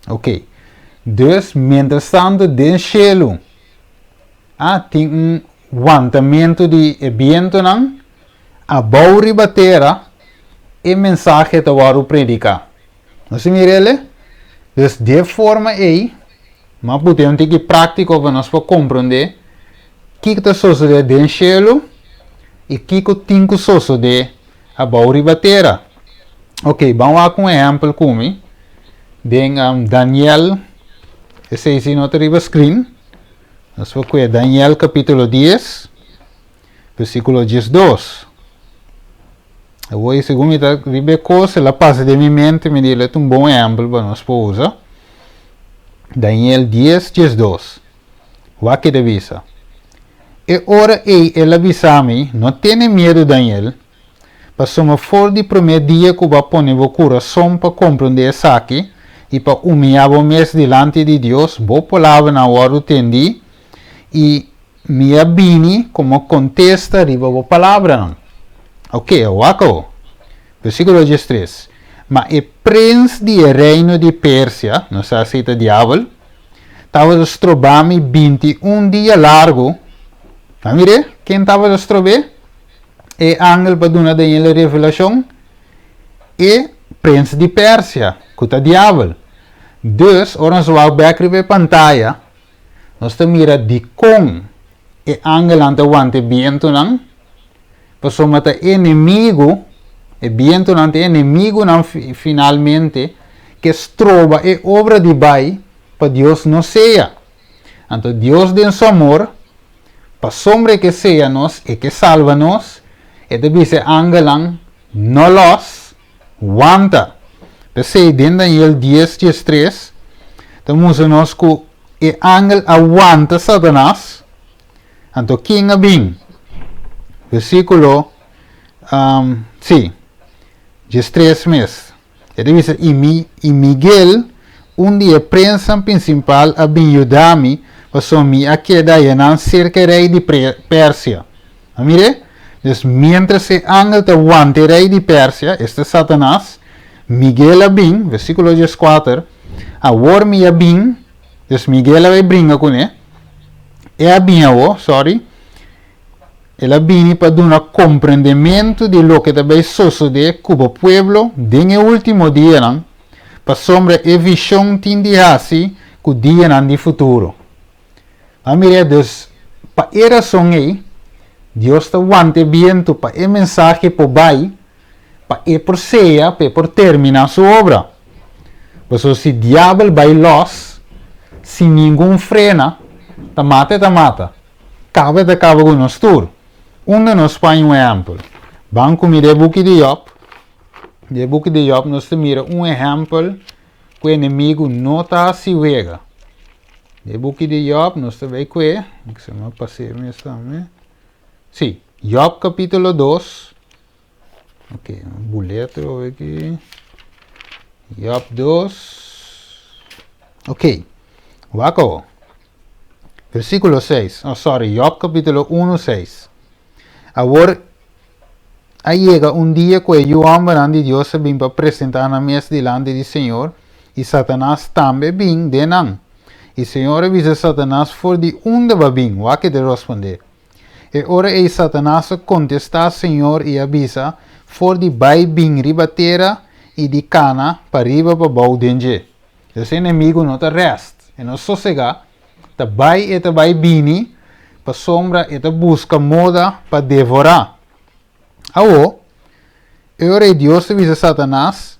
Oké, dus mientrastantu den shelu, A tin un wantamentu di e bientunan abou riba tera, e mensahe ta wòrdu prediká. Nos a mira el? Dus di e forma ei, m'a put'é un tiki práktiko pa nos por komprondé kiko ta sosodé den shelu i kiko tin ku sosodé abou riba tera. Oké, ban wak un ehèmpel ku mi den Daniel, esei si no ta riba screen. Nos por kue Daniel kapítulo dies, versíkulo diesdos. Awor, segun mi ta riba e kos, el a pasa den mi mente, mi di, el ta un bon ehèmpel pa nos por usa. Daniel dies, diesdos. Wak ke ta bisa, E ora ei el a bisa mi, No tene miedu, Daniel, Pasobra for di promé dia ku bo a pone bo kurason pa komprondé esaki i pa umiyá bo mes dilanti di Dios, bo palabranan a wòrdu tendí i mi a bini komo kontesta riba bo palabranan. Oke, wak awor. Versíkulo 13. Ma e prens di e reino di Persia, nos sa esei ta diabel, tabata stroba mi 21 dia largu. A mir'é? Ken tabata strob'é? E angel pa duna Daniel e revelashon? E prens di Persia, ku ta diabel. Dus, ora nos wak bèk riba e pantaya, nos ta mira dikon e angelnan ta wanta e bientunan, pasobra ta enemigu, e bientunan ta e enemigunan finalmente ke stroba e obra di bai pa Dios no sea. Anto Dios den su amor, pasobra e ke sea nos, e ke salba nos, e ta bisa e angelnan, No lòs, wanta. P'esei den Daniel dies 13 ta mustra nos ku e angel a wanta Satanas. Anto ken a bin? Versíkulo, sí, 13 mes. E ta bisa, I mi, i Miguel, un di e prensnan prinsipal, a bin yuda mi, pasobra mi a keda ayanan serka e rei di Persia. A mir'é? Dus, miéntras e angel ta wanta e rei di Persia, esta Satanas, Miguel a bin, versíkulo 14, Awor mi a bin, dus Miguel a bai bringa kuné, e a bin awor, sorry, El a bini pa duna komprendementu di loke ta bai sosodé ku bo pueblo den e último dianan, pasobra e vishon tin di hasi ku dianan di futuro. A mira, dus, pa e rason ei, Dios ta wanta e bientu pa e mensahe por bai, pa e por sea, pa e por terminá su obra. Pasobra si diabel bai lòs, sin ningun frena, ta mata e ta mata. Kaba ta kaba ku nos tur. Unda nos paña un ehèmpel? Ban ku mira e buki di Jòb. Den e buki di Jòb nos ta mira un ehèmpel ku enemigu no ta hasi wega. Den e buki di Jòb nos ta bai kue, mi pas'é mes tambe. Sí, Jòb kapítulo 2. Ok, un buleto aki. Jòb 2. Ok, wak awor. Versíkulo 6, oh sorry, Jòb kapítulo 1, 6. Awor a yega un dia ku e yu hòmbernan di Dios a bin pa presentá nan mes dilanti di Señor, i Satanas tambe bin den nan. I Señor a bisa Satanas, For di unda bo a bin? Wak e ta rospondé. E ora ei Satanas a kontestá Señor i a bisa, For di bai bin riba tera i di kana pariba pabou den dje. Dus e enemigu no ta rèst, e no sosegá, ta bai e ta bai bini, pasobra e ta buska moda pa devorá. Awor, e ora ei Dios ta bisa Satanas,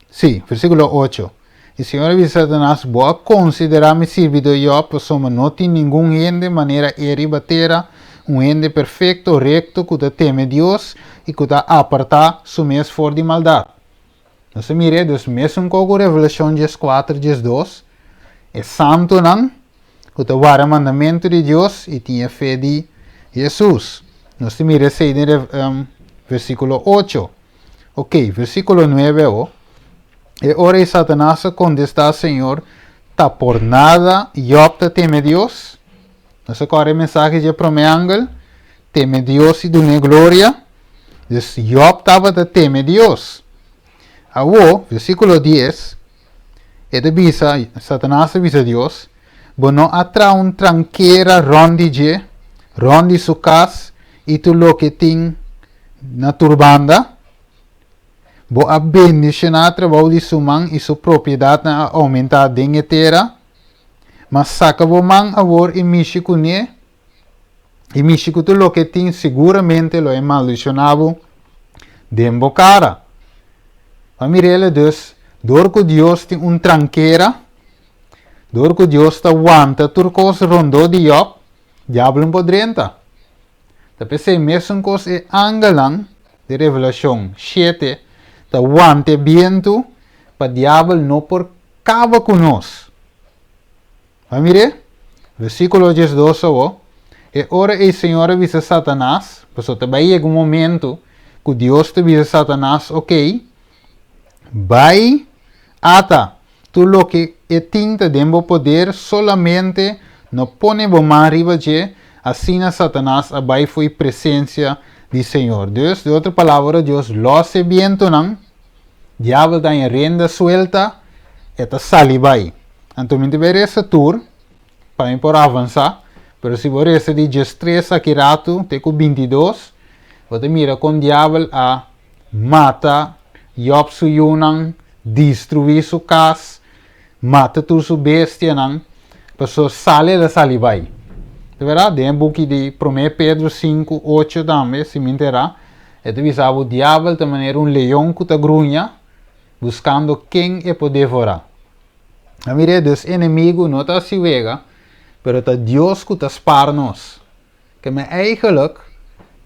sí, versíkulo 8, I Señor a bisa Satanas, Bo a konsiderá mi sirbidó Jòb, pasobra no tin ningun hende manera e riba tera, un hende perfekto, rekto, ku ta teme Dios i ku ta apartá su mes for di maldat. Nos a mira e dus mesun kos ku Revelashon 14, 12, e santunan ku ta warda mandamentu di Dios i tin e fe di Hesus. Nos ta mira esei den versíkulo 8. Ok, versíkulo 9 awo. E ora ei Satanas a kontestá Señor, Ta por nada Jòb ta teme Dios? Nos a kòrda e mensahe dje promé angel, Teme Dios i dun'é gloria. Dus Jòb tabata teme Dios. Awor, versíkulo 10, e ta bisa, Satanas ta bisa Dios, Bo no a traha un trankera rònt di dje, rònt di su kas i tur loke tin na tur banda? Bo a bendishoná trabou di su man i su propiedatnan a oumentá den e tera? Ma saka bo man awor i mishi kuné, i mishi ku tur loke tin, siguramente lo e maldishoná bo den bo kara. Pa mir'el dus, dor ku Dios tin un trankera, dor ku Dios ta wanta tur kos rondó di Jòb, diabel no por drenta. Ta p'esei mesun kos e angelnan di Revelashon 7 ta wanta e bientu pa diabel no por kaba ku nos. Bo a mir'é? Versíkulo 12 awor, E ora ei Señor a bisa Satanas, pasobra ta bai yega un momento ku Dios ta bisa Satanas, Okey, bai ata tur loke e tin ta den bo poder, solamente no pone bo man riba dje. Asina Satanas a bai fo'i presensia di Señor. Dus, di otro palabra, Dios lòs e bientunan, diabel ta haña rienda suelta, e ta sali bai. Anto mi ta bai resa tur pa mi por avansá, pero si bo resa di diestres aki ratu te ku bintidos, bo ta mira kon diabel a mata Jòb su yunan, destruí su kas, mata tur su bestianan, pasobra sali el a sali bai. Ta bèrdat? Den e buki di Promé Pedro sinku, ocho tambe, si mi enterá, e ta bisa bo diabel ta manera un leon ku ta gruña, buskando ken e por devorá. A mir'é, dus enemigu no ta hasi wega, pero ta Dios ku ta spar nos. Ke men eigenlijk,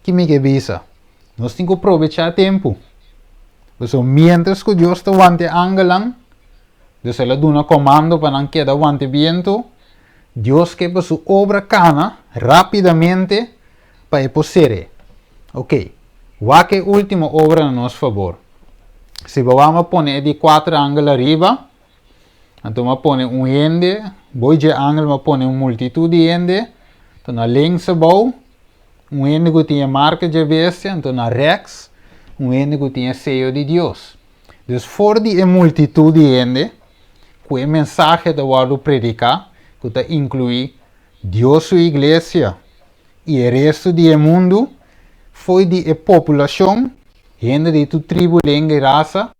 ki mi ke bisa? Nos tin ku probechá tempu. Pasobra miéntras ku Dios ta wanta e angelnan, dus el a duna komando pa nan keda wanta e bientu, Dios ke pa su obra kana rápidamente pa e por ser'é. Oké, wak e último obra na nos fabor. Si bo wak mi a pone e di kuater angel ariba, Anto m'a pone un hende, boi dje angel m'a pone un multitut di hende, anto na links abou, un hende ku tin e marka dje bestia, anto na rèks, un hende ku tin e seyo di Dios. Dus for di e multitut di hende ku e mensahe ta wòrdu prediká, ku ta inkluí Dios su iglesia i e restu di e mundu, foi di e populashon, hende di tur tribu, lenga i rasa,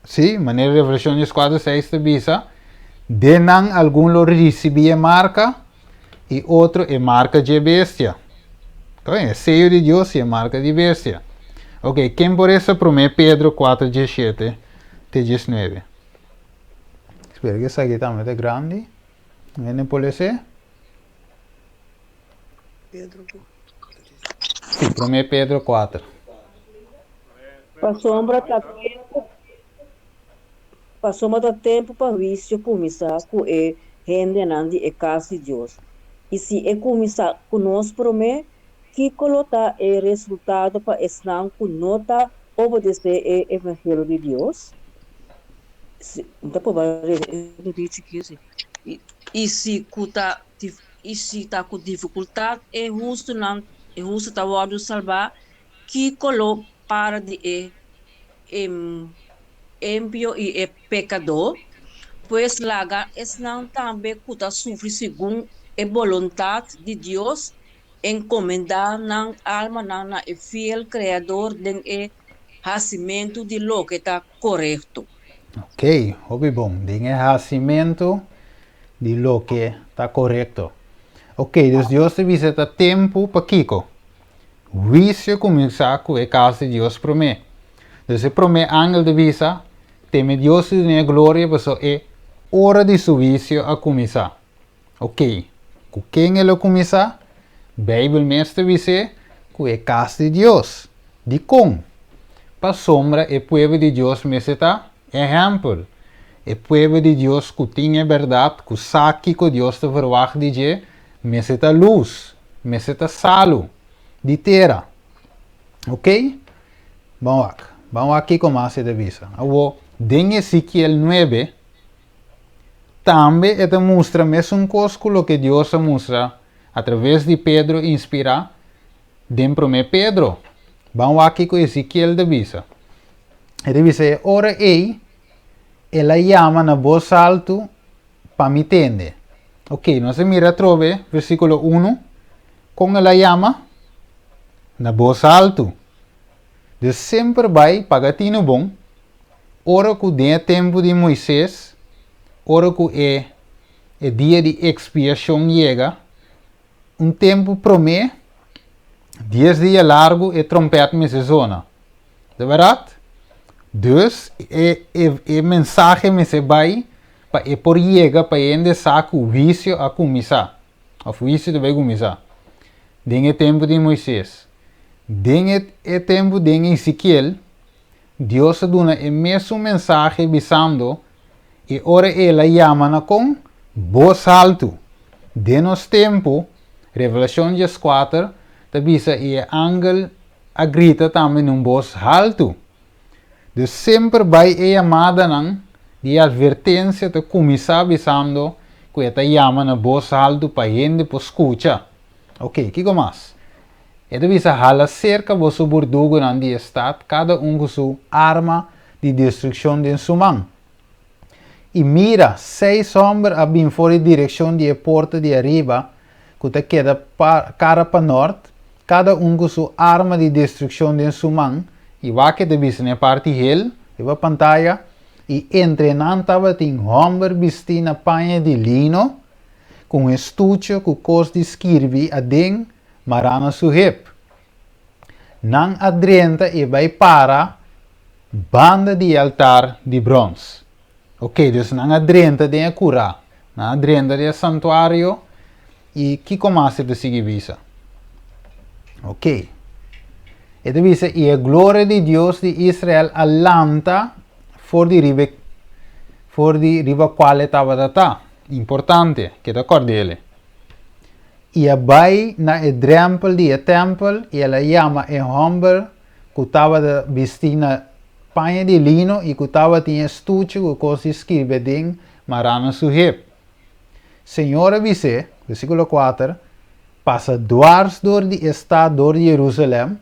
Sí, manera Revelashon dieskuater seis ta bisa, Den nan algun lo risibí e marka i otro e marka dje bestia. Ta bien, e seyo di Dios i e marka di bestia. Ok, ken por resa Promé Pedro kuater diesshete te diesnuebe? Spera ku esaki tambe ta grandi. Hende por les'é? Sí, Promé Pedro 4. Pasobra ta tempu pasobra ta tempu pa huisio kuminsá ku e hendenan di e kas di Dios. I si e kuminsá ku nos promé, kiko lo ta e resultado pa esnan ku no ta obedesé e evangelio di Dios? Si, mi ta proba resa e chikí si. I si ku ta I si ta ku difikultat e hustunan e hustu ta wòrdu salbá, kiko lo para di e empio i e pekadó? Pues laga esnan tambe ku ta sufri segun e boluntat di Dios enkomendá nan almanan na e fiel Kreador den e hasimentu di loke ta korekto. Ok, hopi bon. Den e hasimentu di loke ta korekto. Ok, dus Dios ta bisa ta tempu pa kiko? Huisio kuminsá ku e kas di Dios promé. Dus e promé angel ta bisa, Teme Dios i dun'é gloria pasobra e ora di su huisio a kuminsá. Ok, ku ken el a kuminsá? Beibel mes ta bis'é ku e kas di Dios. Dikon? Pasobra e pueblo di Dios mester ta Ehèmpel, e pueblo di Dios ku tin e bèrdat, ku sa kiko Dios ta verwagt di dje, mester ta lus, mester ta salu di tera. Oké? Ban wak. Ban wak kiko mas e ta bisa. Awor, den Ezekiel nuebe, tambe e ta mustra mesun kos ku loke Dios a mustra atraves di Pedro inspirá den Promé Pedro. Ban wak kiko Ezekiel ta bisa. E ta bisa, E ora ei el a yama na bos altu pa mi tende. Ok, nos a mira atrobe versíkulo unu, kon el a yama? Na bos altu. Dus semper bai paga tinu bon, ora ku den e tempu di Moises, ora ku e e dia di ekspiashon yega, Un tempu promé, dies dia largu e trompèt mester zona. Ta bèrdat? Dus e e e mensahe mester bai pa e por yega pa e hende sa ku huisio a kuminsá, òf huisio ta bai kuminsá. Den e tempu di Moises. Den e e tempu den Ezekiel, Dios a duna e mesun mensahe bisando, E ora el a yama na kon? Bos haltu! Den nos tempu, Revelashon dieskuater ta bisa i e angel a grita tambe na un bos haltu. Dus semper bai e yamadanan di atvertensia ta kuminsá bisando ku e ta yama na bos haltu pa hende por skucha. Ok, kiko mas? E ta bisa, Hala serka boso burdugonan di e stat, kada un ku su arma di destrukshon den su man. I mira, seis hòmber a bin for di direkshon di e porta di ariba, ku ta keda kara pa nòrt, kada un ku su arma di destrukshon den su man, i wak e ta bisa na e parti hel riba pantaya, i entre nan tabatin hòmber bistí na paña di lino, ku un estuche ku kos di skirbi aden mará na su hep. Nan a drenta i bai para banda di e altar di bròns. Ok, dus nan a drenta den e kurá, nan a drenta den e santuario i kiko mas e ta sigui bisa? Ok, e ta bisa, i e gloria di Dios di Israel a lanta for di riba e, for di riba kual e tabata ta. Importante, keda kòrd'el. I a bai na e drèmpel di e tèmpel i el a yama e hòmber ku tabata bistí na paña di lino i ku tabatin e stuchi ku kos di skirbi aden mará na su hep. Señor a bis'é, versíkulo kuater, Pasa dwars dor di e stat dor di Jerusalèm.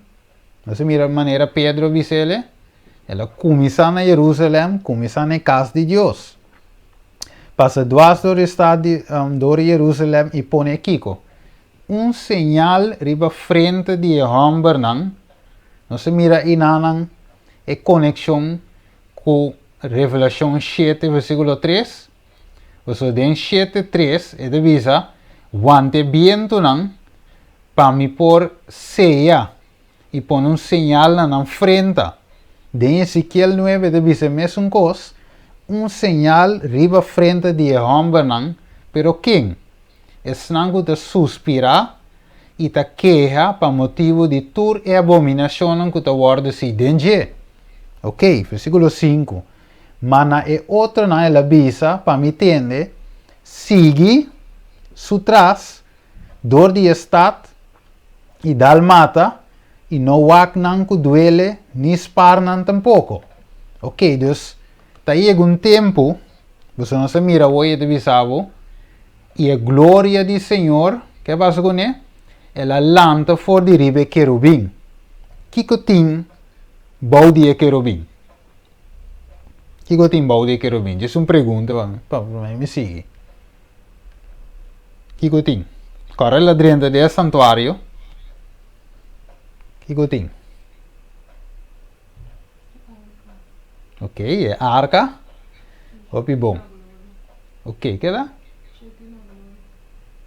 Nos a mira manera Pedro a bis'é, el a kuminsá na Jerusalèm, kuminsá na e kas di Dios. Pasa dwars dor e stat di dor di Jerusalèm i pone kiko? Un señal riba frente di e hòmbernan. Nos a mira einanan e konekshon ku Revelashon shete versíkulo tres. Pasobra den shete tres e ta bisa, Wanta e bientunan pa mi por seya i pone un señal na nan frenta. Den Ezekiel nuebe ta bisa e mesun kos, un señal riba frenta di e hòmbernan, pero ken? Esnan ku ta suspirá i ta keha pa motibu di tur e abominashonnan ku ta wòrdu si den dje. Oké, versíkulo sinku, Ma na e otronan el a bisa, pa mi tende, Sigui su tras dor di e stat i dal mata i no wak nan ku duele ni spar nan tampoko. Ok, dus ta yega un tempu, boso no sa mira awor i e ta bisa bo, i e gloria di Señor, ke a pasa kuné? El a lanta for di riba e kerubin. Kiko tin bou di e kerubin? Kiko tin bou di e kerubin? Djis un pregunta pa mi, pa mi sigui. Kiko tin? Kòrda el a drenta den e santuario. Kiko tin? Ok, e arka. Hopi bon. Ok, keda?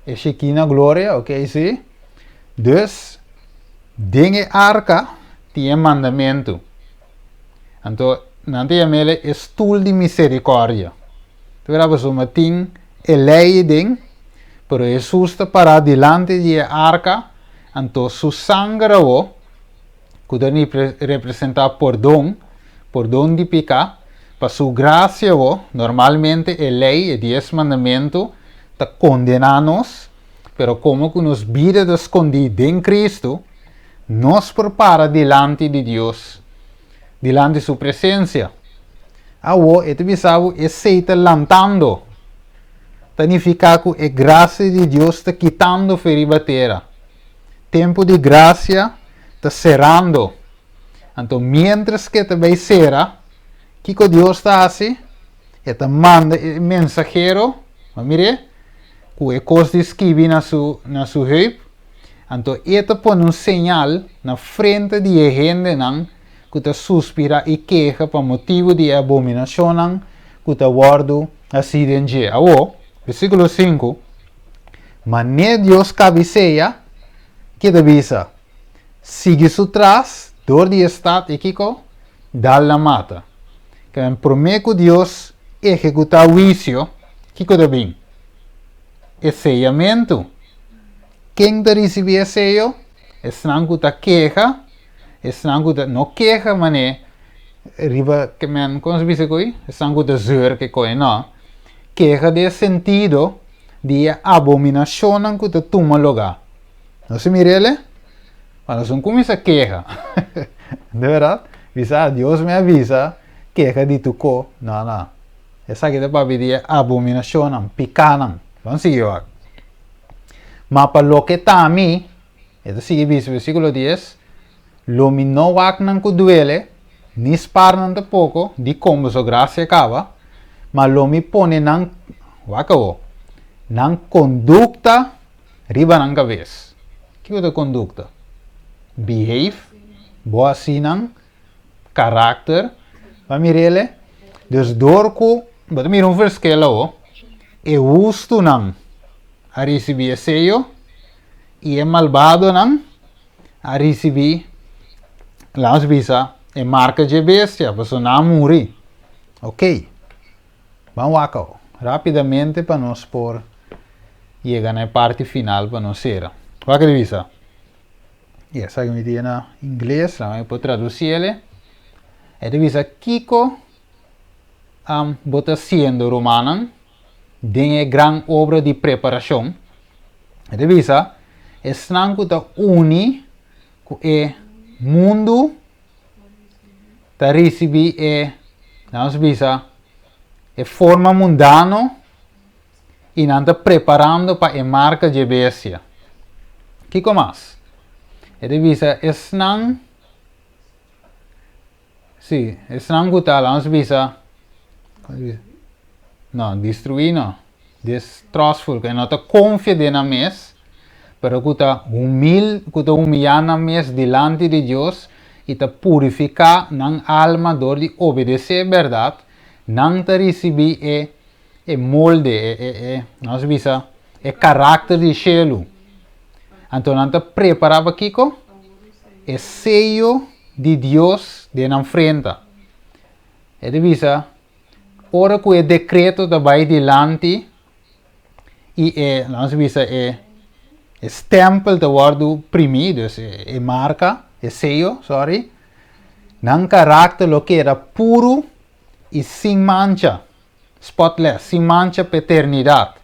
E Shekinah gloria, ok, si. Dus, den e arka tin e mandamentu. Anto, nan ta yam'el e stul di misericordia. Ta bira pasobra tin e lei den, pero Hesus ta pará dilanti di e arka, anto su sanger awo, ku ta representá pordon, pordon di piká, pa su grasia awo, normalmente e lei, e dies mandamentu, ta kondená nos, pero komo ku nos bida ta skondí den Kristu, nos por para dilanti di Dios, dilanti su presensia. Awo, e ta bisa bo esei ta lantando. Ta nifiká ku e grasia di Dios ta kitando fe riba tera. Tempu di grasia ta serando. Anto miéntras ku e ta bai sera, kiko Dios ta hasi? E ta manda e mensahero, bo mir'é, ku e kos di skibi na su na su heup, anto e ta pone un señal na frente di e hendenan ku ta suspirá i keha pa motibu di e abominashonnan ku ta wòrdu hasí den dje. Awor, versíkulo sinku, Manera Dios kabisea, ke ta bisa, Sigui su tras dor di e stat i kiko? Dal nan mata. Kèn promé ku Dios ehekutá huisio, kiko ta bin? E seyamentu. Ken ta risibí e seyo? Esnan ku ta keha, esnan ku ta, no keha manera riba ke men, kon se bisa koe? Esnan ku ta zeur ke koe, no. Keha den e sentido di e abominashonnan ku ta tuma lugá. Nos a mira el? Ma nos no kuminsá keha. De bèrdat? Bisa, ah, Dios mi a bisa keha di tur ko. No, no. Esaki ta papia di e abominashonnan, pikánan. Ban sigui wak. Ma pa loke ta mi, e ta sigui bisa versíkulo dies, lo mi no wak nan ku duele, ni spar nan tampoko, dikon boso grasia kaba, ma lo mi pone nan, wak awo, nan kondukta riba nan kabes. Kiko ta kondukta? Behave, bo hasi nan, karakter, bo a mir'el? Dus dor ku, bo ta mira un verschil awo, e hustunan a risibí e seyo i e malbadonan a risibí, laga nos bisa, e marka dje bestia, pasobra nan a muri. Oké, ban wak awo rápidamente pa nos por yega na e parti final pa nos sera. Wak di bisa. I esaki mi tin na ingles, laga mi por traduci ele. E ta bisa, Kiko bo ta hasiendo, rumannan, den e gran obra di preparashon? E ta bisa, Esnan ku ta uni ku e mundu ta risibí e, laga nos bisa, e forma mundano i nan ta preparando pa e marka dje bestia. Kiko mas? E ta bisa esnan, sí, esnan ku ta, laga nos bisa, no, destruí no, distrustful, ku e no ta konfia den nan mes, pero ku ta humil, ku ta humiyá nan mes dilanti di Dios i ta purifiká nan alma dor di obedesé e bèrdat, nan ta risibí e e molde, e, e, e, nos bisa, e karakter di shelu. Anto nan ta prepará pa kiko? E seyo di Dios den nan frenta. E ta bisa, ora ku e dekreto ta bai dilanti i e, nos bisa, e, e stempel ta wòrdu primí, dus e, e marka, e seyo, sorry, nan karakter lo keda puru i sin mancha, spotless, sin mancha pa eternidat.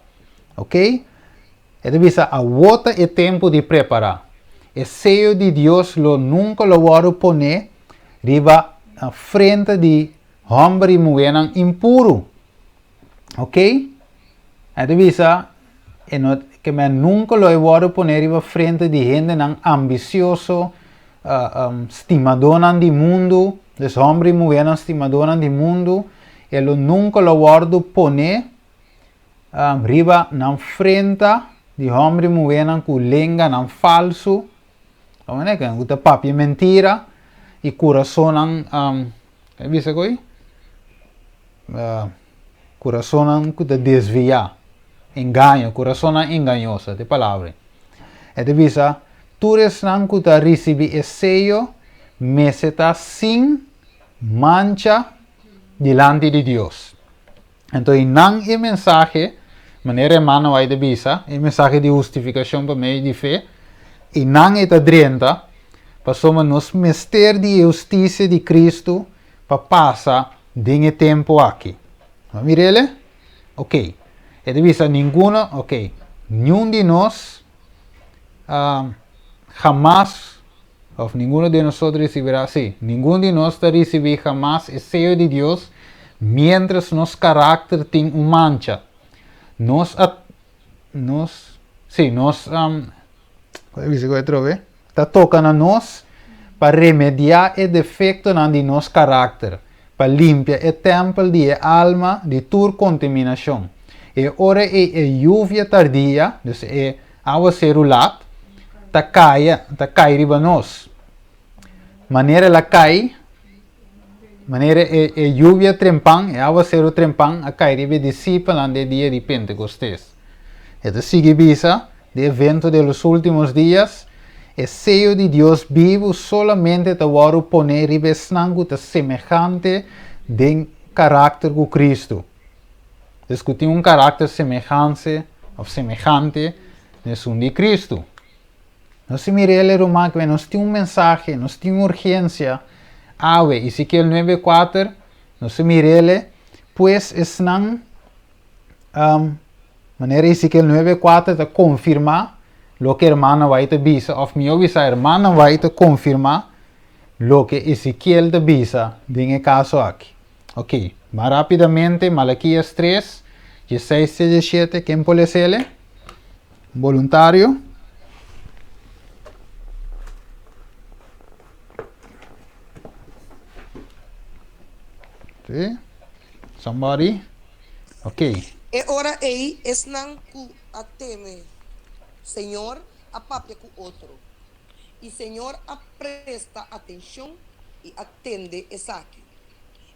Ok? E ta bisa, Awor ta e tempu di prepará. E seyo di Dios lo nunka lo wòrdu poné riba frente di hòmber i muhénan impuru. Ok? E ta bisa, e no, ke men nunka lo e wòrdu poné riba frente di hendenan ambisioso, stimadónan di mundu, dus hòmber i muhénan stimadónan di mundu, e lo nunka lo wòrdu poné riba nan frenta di hòmber i muhénan ku lenganan falsu, ku ta papia mentira, i kurasonnan, e bisa ku ei? Kurasonnan ku ta desviá, engaño, kurasonnan engañoso, ta e palabra ei. E ta bisa, Tur esnan ku ta risibí e seyo mester ta sin mancha dilanti di Dios. Anto einan e mensahe, manera hermano White a bisa, e mensahe di hustifikashon pa medio di fe, einan e ta drenta, pasobra nos mester di e hustisia di Kristu pa pasa den e tempu aki. Bo a mir'el? Ok. E ta bisa ninguno, ok, niun di nos hamas, of ninguno de nosotros recibirá, sí, ningun di nos ta ricibi hamas e seyo di Dios mientras nos karakter tin un mancha. Nos a, nos, sí, nos, Con e bisa cu atrobe? Ta toca na nos pa remedia e defectonan di nos caracter, pa limpia e tempel di e alma di tur contaminacion. E ora ei e yuvia tardia, dus e awaceru lat, ta caya, ta cay riba nos. Manera el a cay, manera e, e yuvia trempan, e awaceru trempan a cay riba e discipelnan den e dia di Pentecostes. E ta sigui bisa, De evento de los últimos días, e seyo di Dios bibu solamente ta wòrdu poné riba esnan ku ta semehante den karakter ku Kristu. Dus ku tin un karakter semehanse òf semehante na esun di Kristu. Nos tin mira el ruman ku nos tin un mensahe, nos tin un urgensia awe. Ezekiel nuebe kuater, nos tin mira el, pues esnan Manera Ezekiel 9:4 ta konfirmá loke hermana White ta bisa, òf mihó bisá hermana White ta konfirmá loke Ezekiel ta bisa den e kaso aki. Ok, mas rápidamente, Malakias 3, 16 te 17, ken por les'el? Un boluntario? Sí? Somebody? Ok. E ora ei esnan ku a teme Señor a papia ku otro, i Señor a presta atenshon i a tende esaki.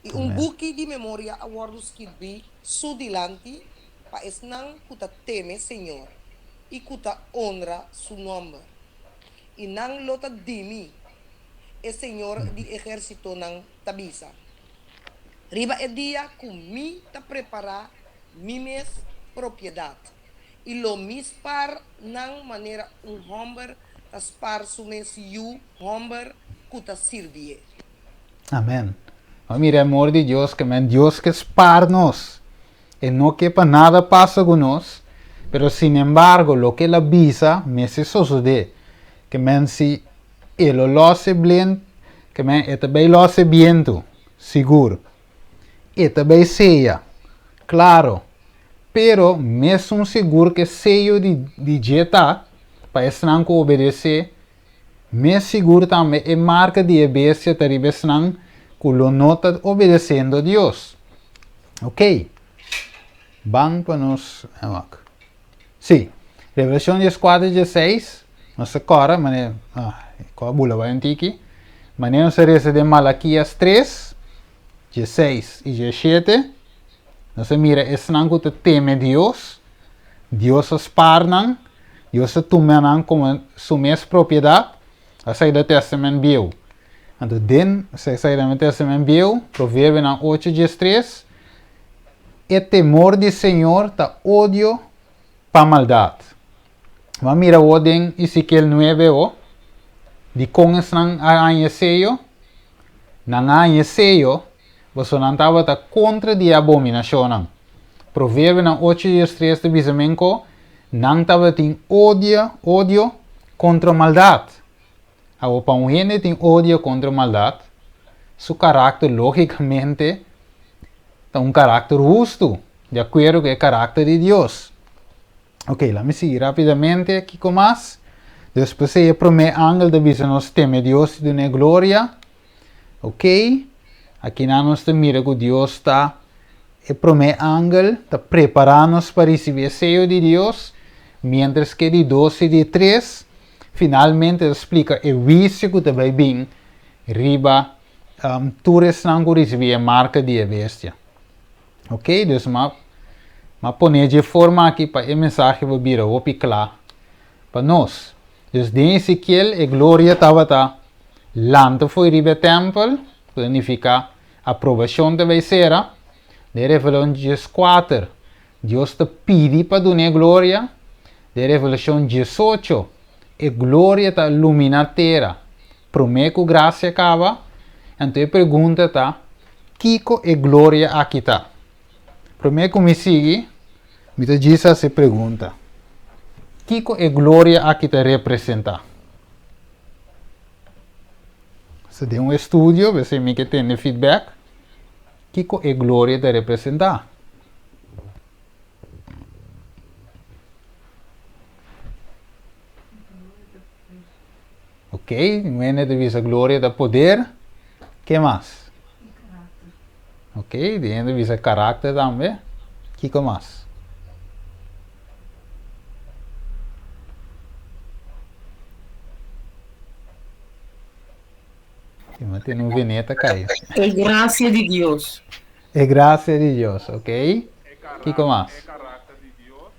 I un buki di memoria a wòrdu skirbí Su dilanti pa esnan ku ta teme Señor i ku ta onra Su nòmber. I nan lo ta di mi, e Señor di ehérsitonan ta bisa, riba e dia ku mi ta prepará mi mes propiedat, i lo mi spar nan manera un hòmber ta spar su mes yu hòmber ku ta sirbié. Amen. Bo mira e amor di Dios ke men Dios ke spar nos. E no ke pa nada pasa ku nos, pero sinembargo loke el a bisa mester sosodé. Ke men si e lo los e blend, ke men e ta bay los e bientu, sigur. E ta bay seya, klaro. Pero mesun sigur ke seyo di di dje ta pa esnan ku obedesé, Mes sigur tambe e marka di e bestia ta riba esnan ku lo no ta obedesendo Dios. Ok. Ban pa nos wak. Sí. Revelashon dieskuater diesseis, nos ta kòrda manera, ah, kò a bula bai un tiki. Manera nos a resa den Malakias tres, diesseis i diesshete, nos a mira esnan ku ta teme Dios, Dios a spar nan, Dios a tuma nan komo su mes propiedat, esei ta Tèstamènt Bieu. Anto den esei ta Tèstamènt Bieu, Proverbionan ocho diestres, E temor di Señor ta odio pa maldat. Bo a mira awor den Ezekiel nuebe o, dikon esnan a haña e seyo? Nan a haña e seyo pasobra nan tabata kontra di e abominashonnan. Proverbionan ocho diestres ta bisa men ku nan tabatin odio, odio kontra maldat. Awor, pa un hende tin odio kontra maldat, su karakter lógikamente ta un karakter hustu, di akuerdo ku e karakter di Dios. Ok, laat mi sigui rápidamente. Kiko mas? Despues ei e promé angel ta bisa nos teme Dios i dun'é gloria. Ok, akinan nos ta mira ku Dios ta e promé angel ta prepará nos pa risibí e seyo di Dios, miéntras ku e di dos i di tres finalmente ta splika e huisio ku ta bai bin riba tur esnan ku risibí e marka di e bestia. Ok, dus m'a m'a pone dje forma aki pa e mensahe por bira hopi kla pa nos. Dus den Ezekiel e gloria tabata lanta fo'i riba e tèmpel, ku ta nifiká aprobashon ta bai sera. Den Revelashon dieskuater, Dios ta pidi pa dun'é gloria. Den Revelashon diesocho, e gloria ta luminá tera promé ku grasia kaba. Anto e pregunta ta, kiko e gloria aki ta? Promé ku mi sigui, Mi ta djis hasi pregunta, Kiko e gloria aki ta representá? Si den un estudio, p'esei mi ke tende feedback, kiko e gloria ta representá? Ok, un hende ta bisa gloria ta poder, ke mas? Ok, di hende bisa karakter tambe, kiko mas? Ima tene un veneta kai. E gracia di Dios. E gracia di Dios, ok. Kiko mas? E karakter di Dios.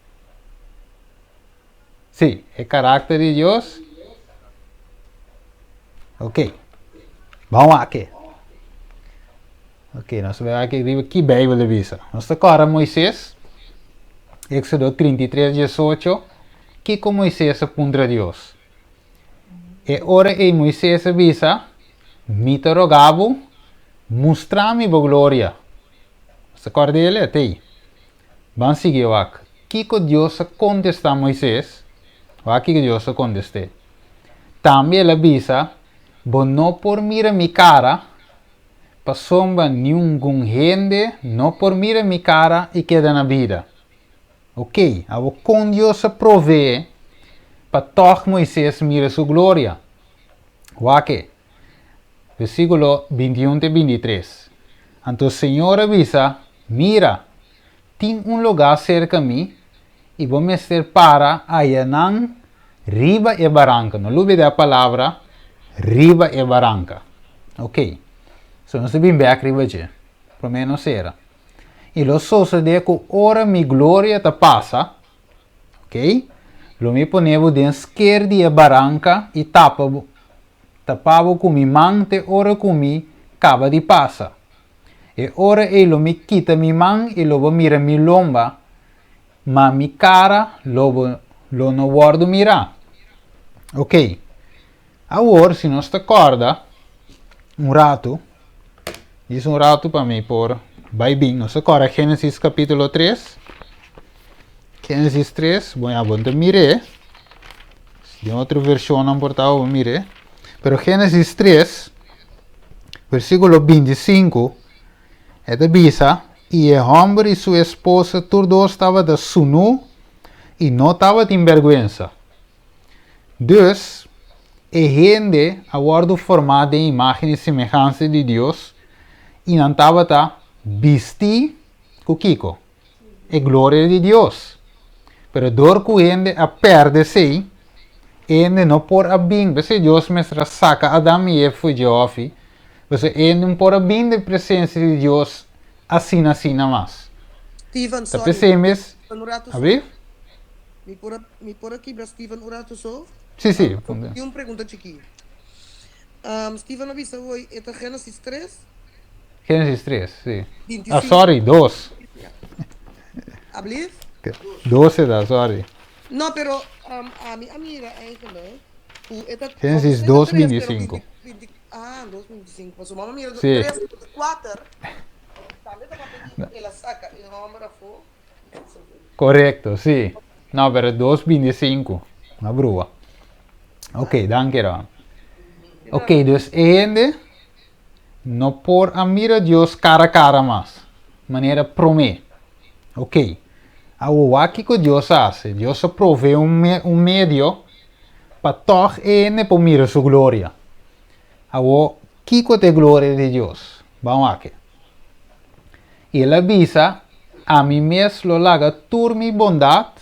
Sí, e karakter di Dios. Ok. Ban wak. Ok, nos bai wak riba ki Bijbel ta bisa. Nos ta kòrda Moises, Éxodo 33, 18, kiko Moises a puntra Dios? E ora ei Moises a bisa, Mi ta roga bo, mustra mi bo gloria. Nos ta kòrda el? Atei. Ban sigui wak. Kiko Dios a kontestá Moises? Wak kiko Dios a kontest'é. Tambe el a bisa, Bo no por mira mi kara, pasobra niungun hende no por mira mi kara i keda na bida. Ok, awor kon Dios a proveé pa tòg Moises mira su gloria? Wak e versíkulo 21 te 23. Anto Señor a bisa, Mira, tin un lugá serka mi, i bo mester para ayanan riba e baranka. No lubidá e palabra riba e baranka. Ok, so nos ta bin bèk riba dje. Promé nos sera. I lo sosodé ku ora mi gloria ta pasa, ok, lo mi pone bo den sker di e baranka i tapa bo, tapa bo ku mi man te ora ku mi kaba di pasa. E ora ei lo mi kita mi man i lo bo mira mi lomba, ma mi kara lo bo lo no wòrdu mirá. Ok, awor si nos ta kòrda un ratu, djis un ratu pa mi por bai bin, nos ta kòrda Génesis kapítulo tres, Génesis tres, bon ya bo no ta mir'é, den otro vershonnan por ta bo mir'é, pero Génesis tres, versíkulo 25, e ta bisa, I e hòmber i su esposa tur dos tabata sunú i no tabatin bèrgwensa. Dus, e hende a wòrdu formá den imágen i semehansa di Dios i nan tabata bistí ku kiko? E gloria di Dios. Pero dor ku hende a pèrdè esei, hende no por a bin. P'esei Dios mester a saka Adam i Eva for dje hòfi, pasobra hende no por a bin den presensia di Dios asina asina mas. Steven, Ta sorry. p'esei mes, Un rato so. Abril? Mi por a, mi por a kibra Steven un rato so? Sí, sí. Tin un pregunta chikí. Steven a bisa hoy e ta Genesis 3? Genesis 3, sí. 25. Ah, sorry, 2. Ablief? 2 e ta, sorry. No, pero um, ami a mira eigenlijk ku e ta Genesis 2, 2, 25. 20, ah, 2, 25. Paso mama mira Sí. 3, 4. Tambe ta papia di el a saca e homber afó. Correcto, sí. No, pero 2, 25. Una brua. Ok, danki Ron. Ok, dus e hende no por a mira Dios cara cara mas, manera promé. Ok, awor wak kiko Dios a hasi. Dios a provee un, me, un medio pa tòg e hende por mira su gloria. Awor, kiko ta e gloria di Dios? Ban wak. I el a bisa, Ami mes lo laga tur mi bondat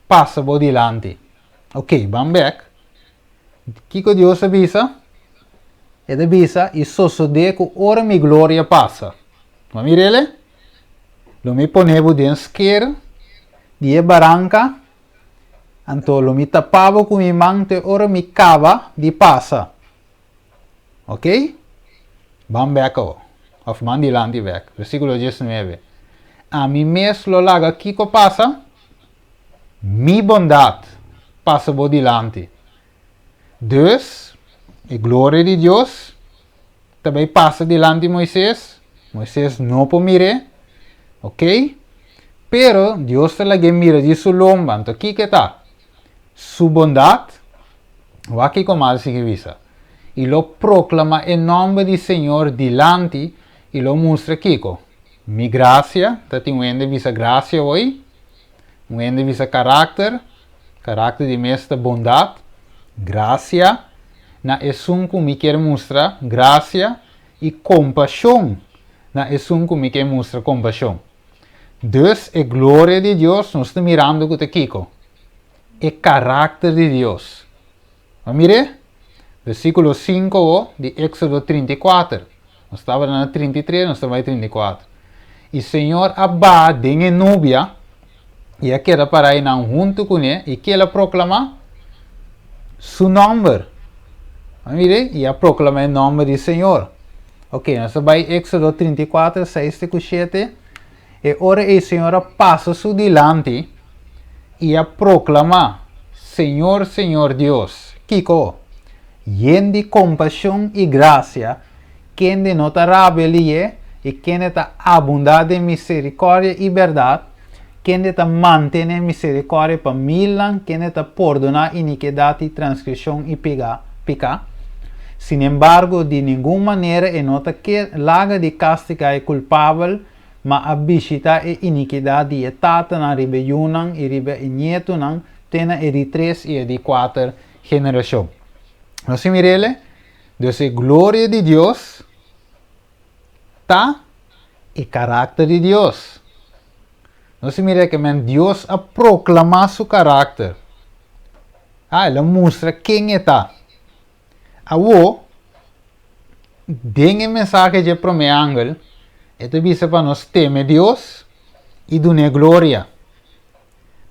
pasa bo dilanti. Ok, ban bèk. Kiko Dios a bisa? E ta bisa, I sosodé ku ora mi gloria pasa. Bo a mira el? Lo mi pone bo den sker di e baranka, anto lo mi tapa bo ku mi man te ora mi kaba di pasa. Ok? Ban bèk awor. Òf ban dilanti bèk. Versíkulo 19. Ami mes lo laga kiko pasa? Mi bondat pasa bo dilanti. Dus, e gloria di Dios ta bai pasa dilanti Moises. Moises no por mir'é. Ok? Pero Dios ta lag'é mira di su lomba. Anto kiko e ta? Su bondat. Wak kiko mas a sigui bisa. I lo proklama e nòmber di Señor dilanti i lo mustra kiko? Mi grasia, ta tin un hende bisa grasia hoy, un hende bisa karakter, karakter di mes ta bondat, grasia, na esun ku mi kier mustra grasia i kompashon na esun ku mi kier mustra kompashon. Dus e gloria di Dios nos ta mirando ku ta kiko? E karakter di Dios. Bo mir'é? Versíkulo 5 di Éksodo 34. Nos tabata na 33, nos ta bai 34. I Señor a baha den e nubia i a keda pará einan huntu kuné, i ke el a proklamá? Su nòmber. Bo mir'é? I a proklamá e nòmber di Señor. Ok, nos ta bai Éksodo 34, 6 te ku 7. E ora ei Señor a pasa su dilanti i a proklamá, Señor, Señor Dios, kiko? Yen di kompashon i grasia, kende no ta rabelié i kende ta abundá den miserikòrdia i bèrdat, kende ta mantené miserikòrdia pa milnan, kende ta pordoná inikidat i transgreshon i piká. Sinembargo, di ningun manera e no ta laga di kastigá e kulpabel. Ma a bishitá e inikidat di e tatanan riba e yunan i riba e nietunan te na e di tres i e di kuater generashon. Nos a mir'el? Dus e gloria di Dios ta e karakter di Dios. Nos a mira ke men Dios a proklamá su karakter. Ah, el a mustra ken e ta. Awor, den e mensahe dje promé angel, e ta bisa pa nos teme Dios i dun'é gloria.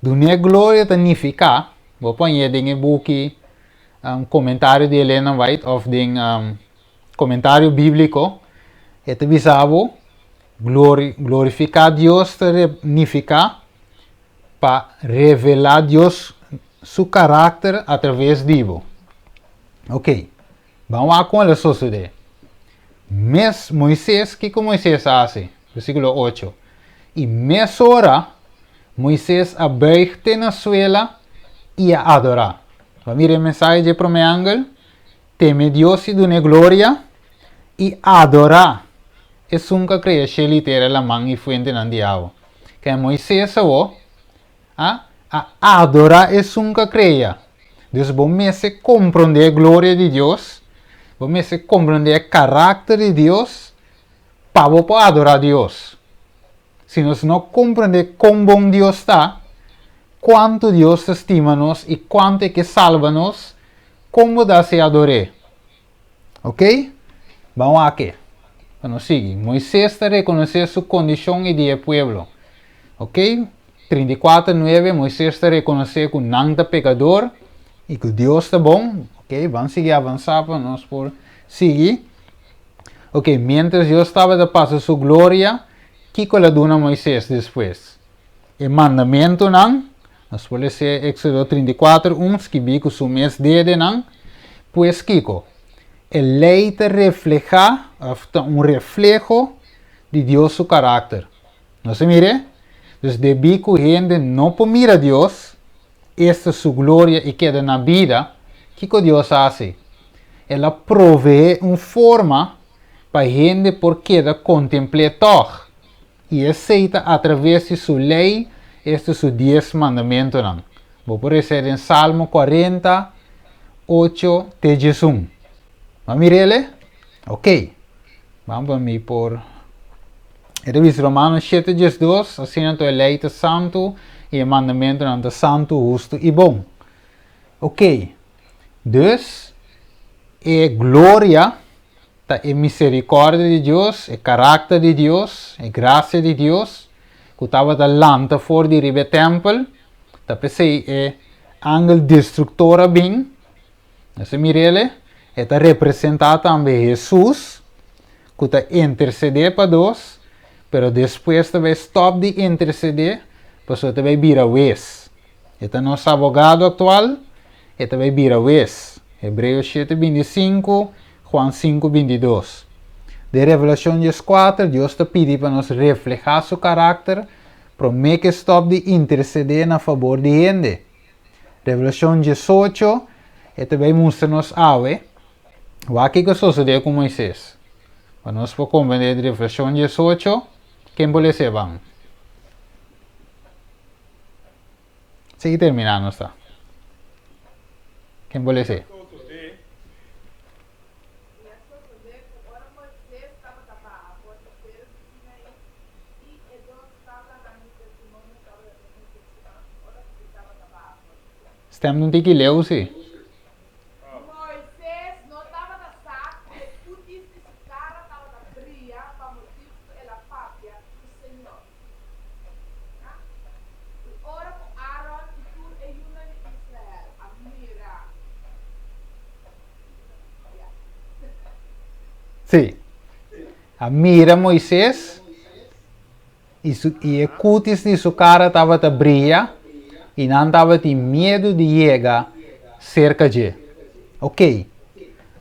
Dun'é gloria ta nifiká, bo pon e den e buki Komentario di Elena White òf den Komentario Bíbliko, e ta bisa bo, glorifiká Dios ta nifiká pa revelá Dios su karakter atraves di bo. Ok, ban wak kon el a sosodé. Mes Moises, kiko Moises a hasi? Versíkulo ocho, I mesora Moises a buig te na suela i a adorá. Bo a mira e mensahe dje promé angel? Teme Dios i dun'é gloria, i adorá Esun ku a krea shelu i tera, laman i fuentenan di awa. Kende Moises awor a a adorá Esun ku a krea. Dus bo mester komprondé e gloria di Dios, bo mester komprondé e karakter di Dios pa bo por adorá Dios. Si nos no komprondé kon bon Dios ta, kuantu Dios ta stima nos i kuantu e ke salba nos, kon bo ta hasi ador'é? Ok? Ban wak e. Pa nos sigui. Moises ta rekonosé su kondishon i di e pueblo. Ok? 34, 9, Moises ta rekonosé ku nan ta pekador i ku Dios ta bon. Ok? Ban sigui avansá pa nos por sigui. Ok, miéntras Dios tabata pasa su gloria, kiko el a duna Moises despues? E mandamentunan, nos por lesa Éxodo 34, 1, skibí ku su mes dedenan. Pues kiko? E lei ta reflehá, òf ta un refleho di Dios su karakter. Nos a mir'é? Dus debí ku hende no por mira Dios, esta su gloria i keda na bida, kiko Dios a hasi? El a proveé un forma pa hende por keda kontempl'é tòg. I esei ta atraves di su lei, esta su dies mandamentunan. Bo por lesa den Salmo kuarenta, ocho te diesun. Bo a mir'el e? Ok. Ban pa mi por E ta bisa Romanos shete 12, Asina anto e lei ta santu i e mandamentunan ta santu, hustu i bon. Ok. Dus, e gloria Ta e miserikòrdia di Dios, e karakter di Dios, e grasia di Dios, ku tabata lanta for di riba e tèmpel. Ta p'esei e angel destruktor a bin. Nos a mir'el e. E ta representá tambe Hesus, ku ta intersedé pa nos, pero despues ta bai stòp di intersedé, pasobra e ta bai bira wes. E ta nos abogado aktual, e ta bai bira wes. Hebreo shete 25, Juan 5, 22. Den Revelashon 14, Dios ta pidi pa nos reflehá su karakter promé ku e stòp di intersedé na fabor di hende. Revelashon 18, e ta bai mustra nos awe wak kiko a sosodé ku Moises. Pa nos por komprendé di Revelashon 18, ken por lesa e ban? Sigui terminá nos ta. Ken por lesa e? Stem ta un tiki leu si. Sí. A mira Moisés i, su, i e cutis di su cara tabata bria i nan tabatin miedu di yega cerca dje. Ok.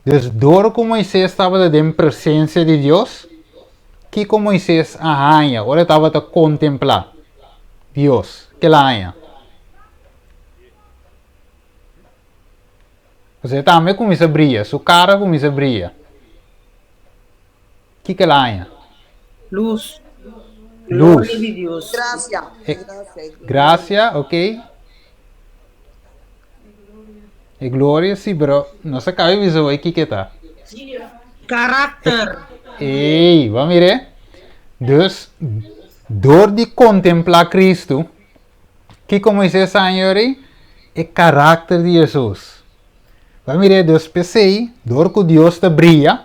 Dus door cu Moisés tabata den presencia di Dios, Kiko Moises a haña ora e tabata kontemplá Dios? Ke el a haña? Pasobra e tambe kuminsá bria, su kara kuminsá bria. Kiko el a haña? Lus. Luz. Gloria di Dios. Gracia. E, Gracia e gloria. Gracia, ok. E gloria, sí, pero nos a caba di bisa hoy kiko ta. Karakter. Ey, bo a mira? Dus, door di contempla Cristo, kiko Moises a haña yori? E karakter di Jesus. Bo a mira? Dus p'esei, door ku Dios ta bria,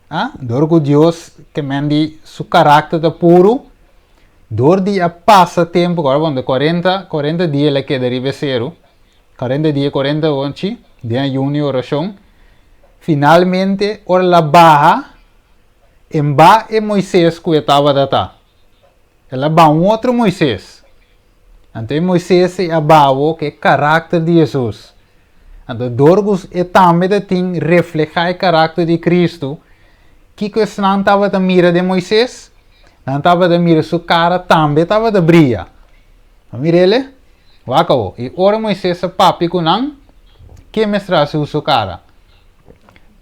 A, Dor ku Dios ke men di su karakter ta puru, dor di a pasa tempu, ku ora bon, de 40, 40 dia el a keda riba e seru, 40 dia, 40 ochi, den ayuno i orashon, finalmente ora el a baha, en ba e Moises ku e tabata ta. El a baha un otro Moises. Anto e Moises ei a baha ku e karakter di Hesus. Anto dor ku e tambe ta tin reflehá e karakter di Kristu, kiko esnan tabata mira den Moises? Nan tabata mira su kara tambe tabata bria. A mira el? Wak awo. I ora Moises a papia ku nan, ke mester hasi ku su kara?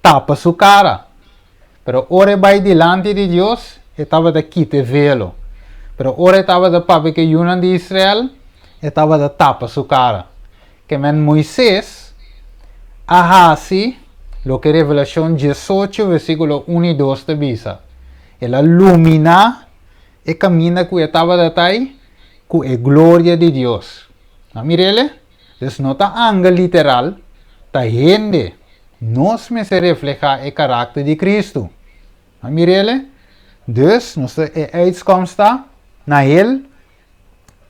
Tapa su kara. Pero ora e bai dilanti di Dios, e tabata kita e velo. Pero ora e tabata papia ku e yunan di Israel, e tabata tapa su kara. Ke men Moises a hasi loke Revelashon diesocho versíkulo un i dos ta bisa. El a luminá e kaminda ku e tabata tai ku e gloria di Dios. A mir'el? Dus no ta angel literal, ta hende. Nos mester reflehá e karakter di Kristu. A mir'el? Dus, nos ta e uitskomst ta, na el,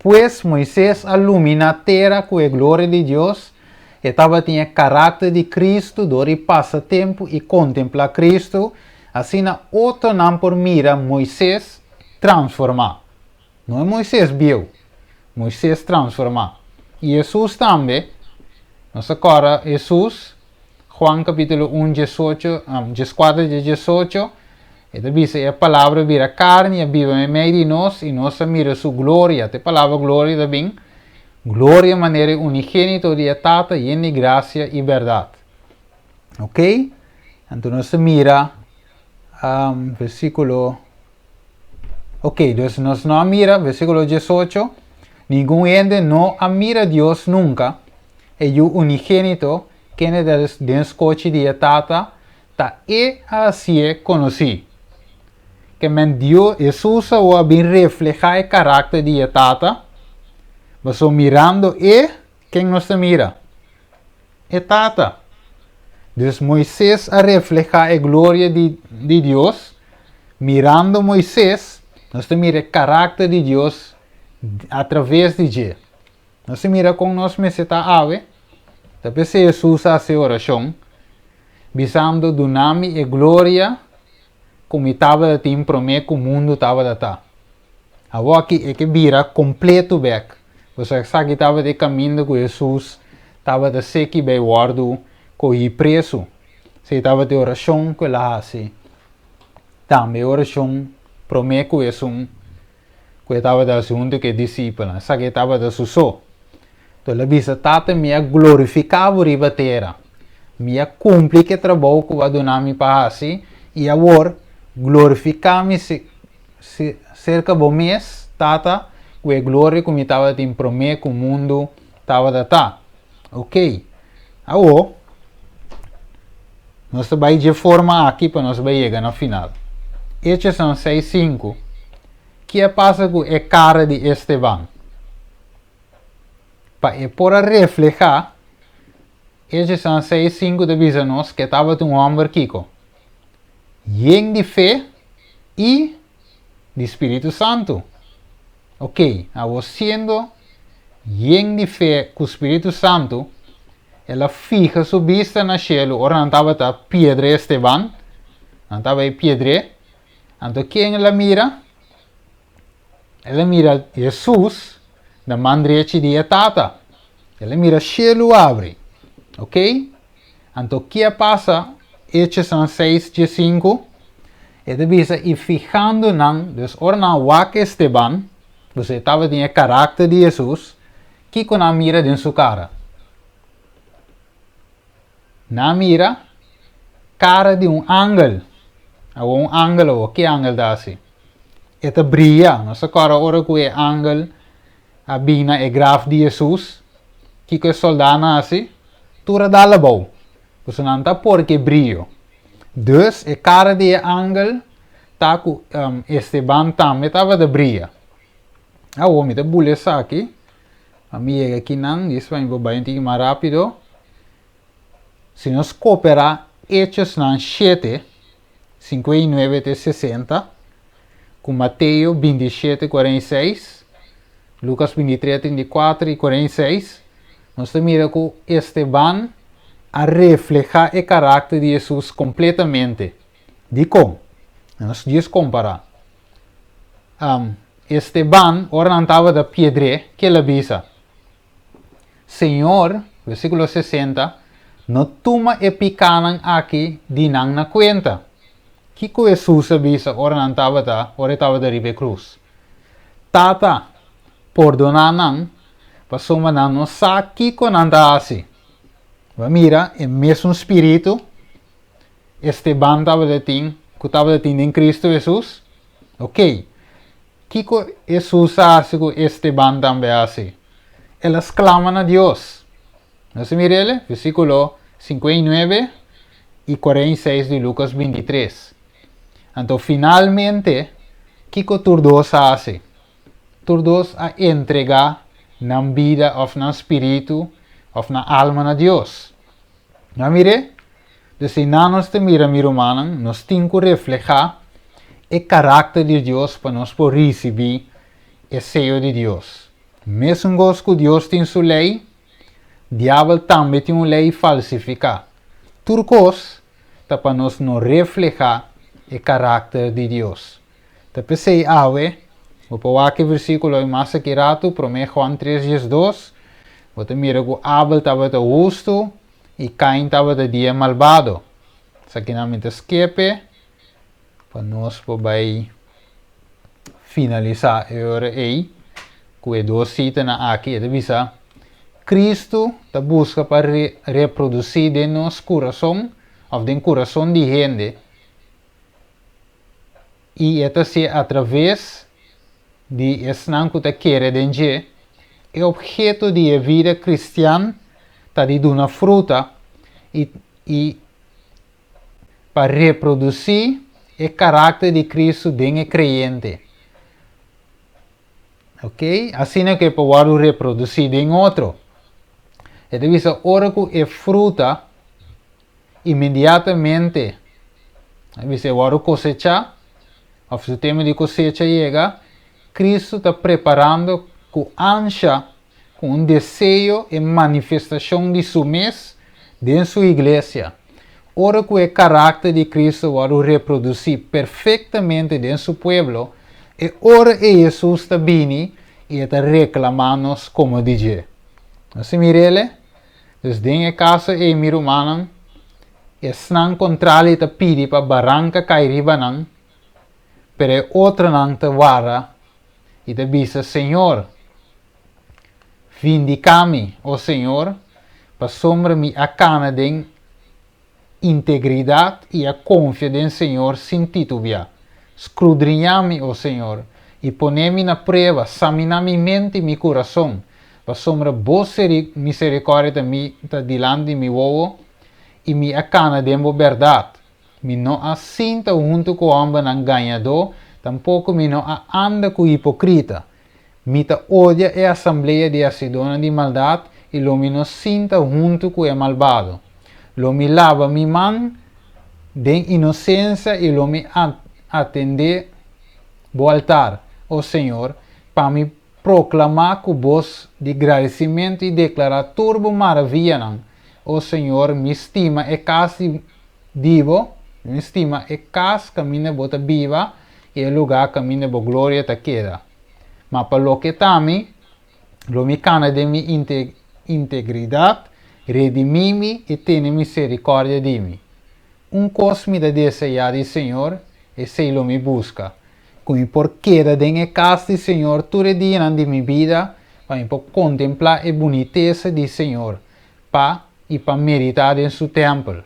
pues Moises a luminá tera ku e gloria di Dios, e tabatin e karakter di Kristu dor di pasa tempu i kontemplá Kristu, asina otronan por mira Moises transformá. No e Moises bieu, Moises transformá. I Hesus tambe, nos ta kòrda Hesus, Juan kapítulo un diesocho, dieskuater di diesocho, e ta bisa e Palabra bira karni i a biba meimei di nos i nos a mira su gloria. Ta e palabra gloria ta bin, gloria manera e unigénito di e Tata yen di grasia i bèrdat. Ok? Anto nos ta mira versíkulo. Ok, dus nos no a mira, versíkulo diesocho, Ningun hende no a mira Dios nunka, e Yu unigénito, kende ta den skochi di e Tata, ta E a hasié konosí. Ke men Dios, Hesus awor a bin reflehá e karakter di e Tata, pasobra mirando E, ken nos ta mira? E Tata. Dus Moises a reflehá e gloria di di Dios. Mirando Moises, nos ta mira e karakter di Dios atraves di dje. Nos ta mira kon nos mester ta awe. Ta p'esei Hesus a hasi e orashon, bisando, Duna mi e gloria ku mi tabata tin promé ku mundu tabata ta. Awoki e ke bira kompleto bek. Pasobra esaki tabata e kaminda ku Hesus tabata seki bai wòrdu kohí presu. Esei tabata e orashon ku el a hasi. Tambe e orashon promé ku esun ku e tabata hasi huntu ku e disipelnan. Esaki tabata su so. Enton el a bisa, Tata, mi a glorifiká bo riba tera. Mi a kumpli ku e trabou ku bo a duna mi pa hasi, i awor glorifiká mi Serka bo mes, Tata, ku e gloria ku mi tabatin promé ku mundu tabata ta. Oké. Awor, nos ta bai dje forma aki pa nos bai yega na final. Echosan seis sinku, Ki a pasa ku e kara di Esteban? Pa e por a reflehá, Echosan seis sinku ta bisa nos ku e tabata un hòmber kiko? Yen di fe i di Spiritu Santu. Ok, awor siendo yen di fe ku Spiritu Santu, el a fiha su bista na shelu ora nan tabata piedr'é Esteban, nan tabata e piedr'é, anto ken el a mira? El a mira Hesus na man drechi di e Tata. El a mira shelu abri. Ok? Anto ki a pasa? Echosan seis diesinku, e ta bisa, I fihando nan, dus ora nan a wak Esteban, pasobra e tabatin e karakter di Hesus, kiko nan a mira den su kara? Nan a mira kara di un angel. Awor un angel awor, ki angel ta hasi? E ta bria. Nos ta kòrda ora ku e angel a bin na e graf di Hesus, kiko e sòldánan a hasi? Tur a dal abou, pasobra nan ta por ku e brio. Dus e kara di e angel ta ku Esteban tambe tabata bria. Awor mi ta bula esaki, pa mi yega akinan, djis pa mi por bai un tiki mas rápido. Si nos koperá Hechosnan shete, 59 te 60, ku Mateo 27, 46, Lukas 23, 34 i 46, nos ta mira ku Esteban a reflehá e karakter di Hesus kompletamente. Dikon? Nos djis kompará. Esteban, ora nan tabata piedr'é, ke el a bisa? Señor, versíkulo 60, no tuma e pikánan aki di nan na kuenta. Kiko Hesus a bisa ora nan tabata, ora e tabata riba e krus? Tata, pordoná nan, pasobra nan no sa kiko nan ta hasi. Bo a mira e mesun spiritu Esteban tabata tin ku tabata tin den Kristu Hesus? Oké. Kiko Hesus a hasi ku Esteban tambe a hasi? El a sklama na Dios. Nos a mira el, versíkulo 59 i 46 di Lukas 23. Anto finalmente, kiko tur dos a hasi? Tur dos a entregá nan bida òf nan spiritu òf nan alma na Dios. No a mir'é? Dus si nan nos ta mira, mi rumannan, nos tin ku reflehá e karakter di Dios pa nos por risibí e seyo di Dios. Mesun kos ku Dios tin su lei, Diabel tambe tin un lei falsifiká. Tur kos ta pa nos no reflehá e karakter di Dios. Ta p'esei awe, bo por wak e versíkulo ei mas aki ratu, Promé Juan tres 12, bo ta mira ku Abel tabata hustu i Kain tabata di e malbado. Esakinan mi ta skepe pa nos por bai finalisá e ora ei ku e dos sitanan aki. E ta bisa, Kristu ta buska pa reprodusí den nos kurason òf den kurason di hende, i e ta hasié atraves di esnan ku ta kere den dje, e opheto di e vida kristian ta di duna fruta i i pa reprodusí e karakter di Kristu den e kreyente. Ok, asina ku e por wòrdu reprodusí den otro. E ta bisa ora ku e fruta Inmediatamente a bisa e wòrdu kosechá, òf su tempu di kosecha yega, Kristu ta preparando ku ansha, ku un deseo e manifestashon di Su mes den Su iglesia. Ora ku e karakter di Kristu wòrdu reprodusí perfektamente den Su pueblo, e ora ei Hesus ta bini i e ta reklamá nos komo di dje. Nos a mir'El? Dus den e kaso ei, mi rumannan, esnan kontrali ta pidi pa baranka kai riba nan, pero e otronan ta warda i ta bisa, Señor, vindiká mi, o Señor, pasobra mi a kana den integridat i a konfia den Señor sin titubiá. Skrudriñá mi, o Señor, i pone mi na prueba, saminá mi mente i mi kurason, pasobra Bo miserikòrdia ta mi ta dilanti di mi wowo, i mi a kana den Bo bèrdat. Mi no a sinta huntu ku hòmbernan gañadó, tampoko mi no a anda ku hipokrita. Mi ta odia e asamblea di hasidónan di maldat i lo mi no sinta huntu ku e malbado. Lo mi laba mi man den inosensia i lo mi atendé bo altar, o Señor, pa mi proklamá ku bos di gradisimentu i deklará tur bo maravianan. O Señor, mi stima e kas di bo, mi stima e kas kaminda bo ta biba i e lugá kaminda bo gloria ta keda. Ma pa loke ta mi, lo mi kana den mi integridat, redimí mi i tene miserikòrdia di mi. Un kos mi ta deseá di Señor, esei lo mi buska, ku mi por keda den e kas di Señor tur e dianan di mi bida, pa mi por kontemplá e bunitesa di Señor, pa i pa meditá den su tèmpel.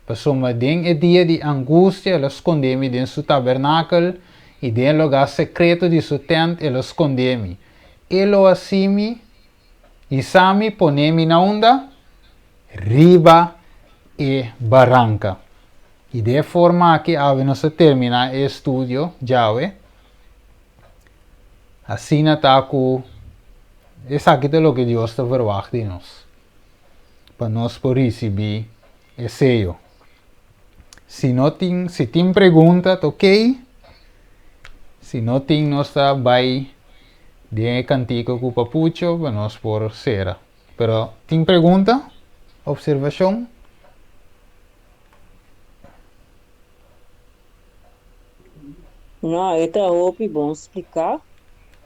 Pasobra den e dia di angustia el a skonde mi den su tabernakel, i den e lugá sekreto di su tènt e lo skondé mi. E lo hasi mi, hisa mi, pone mi na unda? Riba e baranka. I den e forma aki awe nos ta terminá e estudio djawe. Asina ta ku esaki ta loke Dios ta verwagt di nos, pa nos por risibí e seyo. Si no tin, si tin pregunta ta ok, si no tin nos ta bai den e kantiko ku Papucho pa nos por sera. Pero tin pregunta? Observashon? No, e ta hopi bon spliká.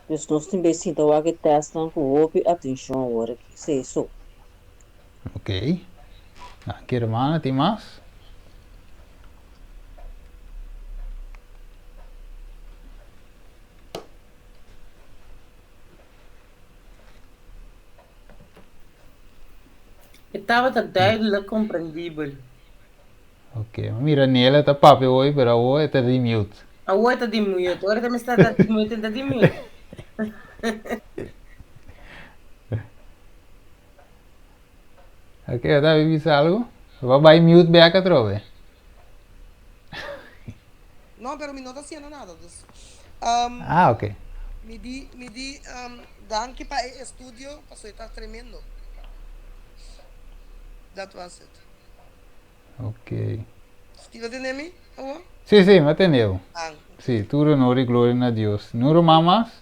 Dus nos tin bay sinta wak e testnan ku hopi atenshon awor aki. Esei so. Ok. Danki hermana. Tin mas? E tabata duidelijk komprendibel. Ok, mi mira Nela ta papia hoy, pero awo e ta di mute. Awo e ta di mute, ora ta mester ta di mute, e ta di mute. Ok, ta bisa algo? Bo a bai mute bek atrobe. No, pero mi no ta haciendo nada, dus. Ah, ok. Mi di, mi di, danki pa e estudio, pasobra e ta tremendo. Dat was het. Ok. Steve a tende mi awor? Sí, sí, mi a tende bo. Ah. Sí, tur honor y gloria na Dios. No ruman mas?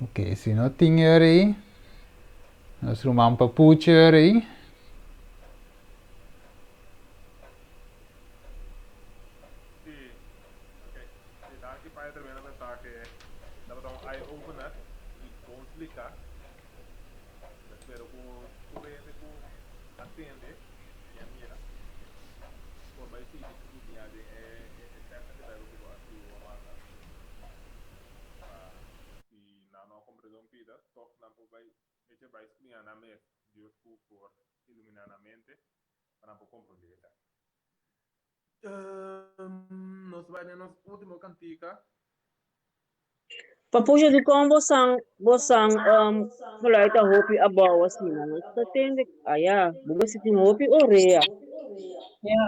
Ok, si no tin eur ei, nos ruman Papuchi eur ei. Sí, ok. Sí, danki pa e tremendo mensahe. Tabata un eye opener y bon splica. Mi spero cu tur hende cu a tende y a mira por bay sigui studia den e e teksto di Bijbel cu bo a scribi bo a manda pa si nan no a comprende un pida toch nan por bay echa bay studia nan mes. Dios cu por ilumina nan mente pa nan por comprende esaki. Nos bai den nos ultimo kantika. Papucho dikon bosan bosan geluid ta hopi abou asina? No ta tende aya bo mester tin hopi orea. Ja.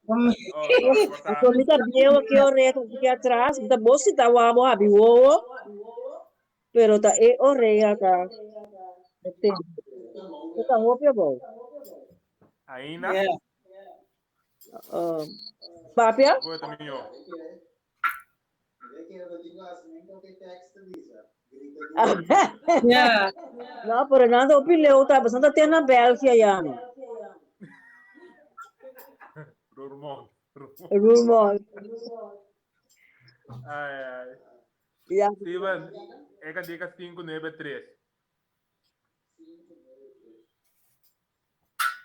Oh, sorry, por ta. Anto mi ta bieu aki orea ta aki atras, mi ta bo si ta wou bo habi wowo, pero ta e orea ta ta tende. Ta hopi abou. Ainda? Ja. Papia? Gooi ta mihó. Ja. No, pero nan ta hopi leu ta, pasobra nan ta te na Belgia ya no. Roermond. Roermond. Ai, ai. Ja. Steven, e kantika 593.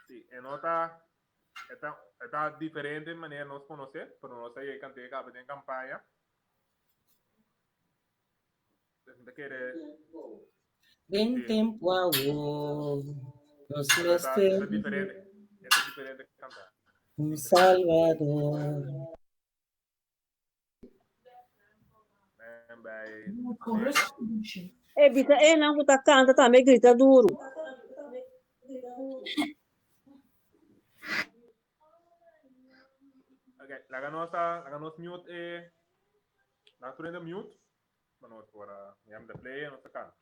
Sí, e no ta, e ta, e ta diferente manera nos conoce, pero nos a yega cant'e caba den campaña. Pues mi ta kere. Den tempo awor, nos Pero e ta, mester e ta diferente, e ta diferente canta. un Salvador. E bisa enan ku ta kanta tambe grita duru. Ok, laga nos a, laga nos mute e, laga tur hende mute, pa nos por a, mi ta play e nos ta kanta.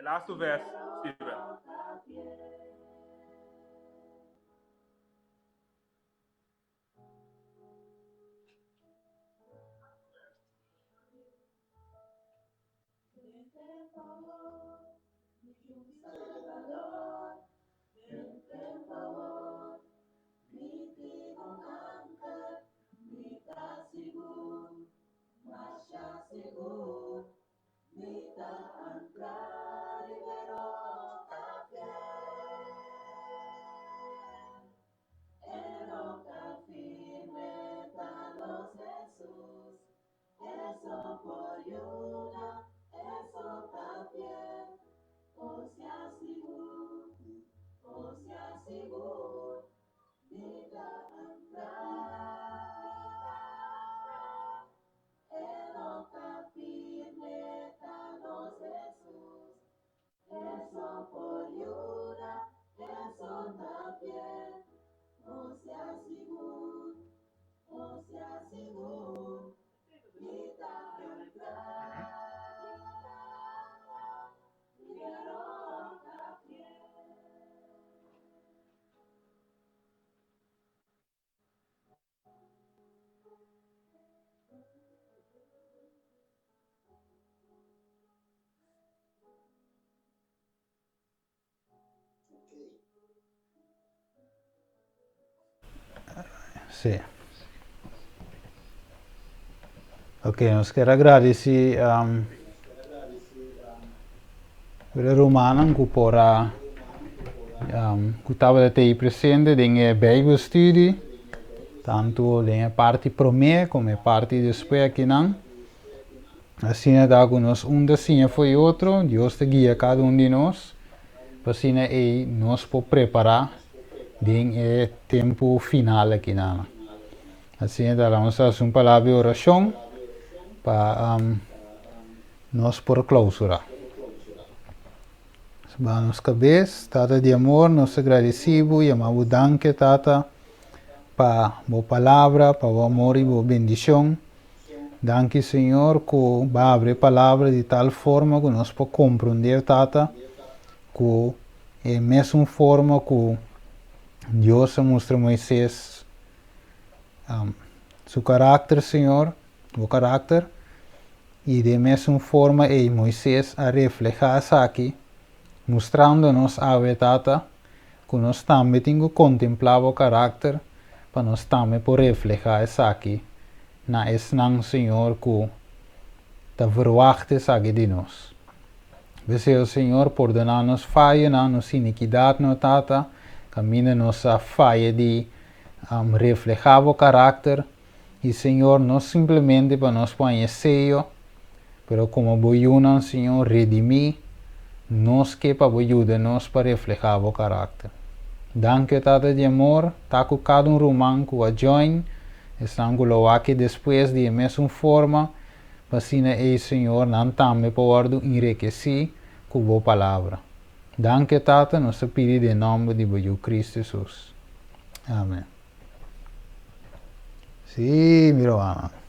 laatste vers, Steven. Sí. Ok, nos kier a gradisi um, e rumannan ku por a um, ku tabata tei presente den e Bijbelstudie, tantu den e parti promé komo e parti despues akinan. Asina ta ku nos un ta siña fo'i otro, Dios ta guia kada un di nos, pa asina ei nos por prepará den e tempu final akinan. Asina ta, laga nos hasi un palabra di orashon pa nos por klausurá. Baha nos kabes. Tata di amor, nos ta gradisí bo, yama bo danki, Tata, pa bo palabra, pa bo amor i bo bendishon. Danki Señor ku bo a abri e palabra di tal forma ku nos por komprondé Tata ku e mesun forma ku Dios a mustra Moises su karakter Señor, bo karakter, i den mesun forma ei Moises a reflehá esaki mustrando nos awe Tata ku nos tambe tin ku kontemplá bo karakter pa nos tambe por reflehá esaki na esnan, Señor, ku ta verwagt esaki di nos. P'esei, Señor, pordoná nos fayonan, nos inikidatnan, Tata, kaminda nos a faya di reflehá bo karakter. I, Señor, no simplemente pa nos por haña seyo, pero komo bo yunan, Señor, redimí nos ke pa bo yuda nos pa reflehá bo karakter. Danki, Tata di amor, ta ku kada un ruman ku a join, esnan ku lo wak despues di e mesun forma, pa asina ei, Señor, nan tambe por wòrdu enrekesí ku bo palabra. Danki, Tata, nos ta pidi den nòmber di bo Yu Kristu Hesus. Amen. Sí, mi rumannan.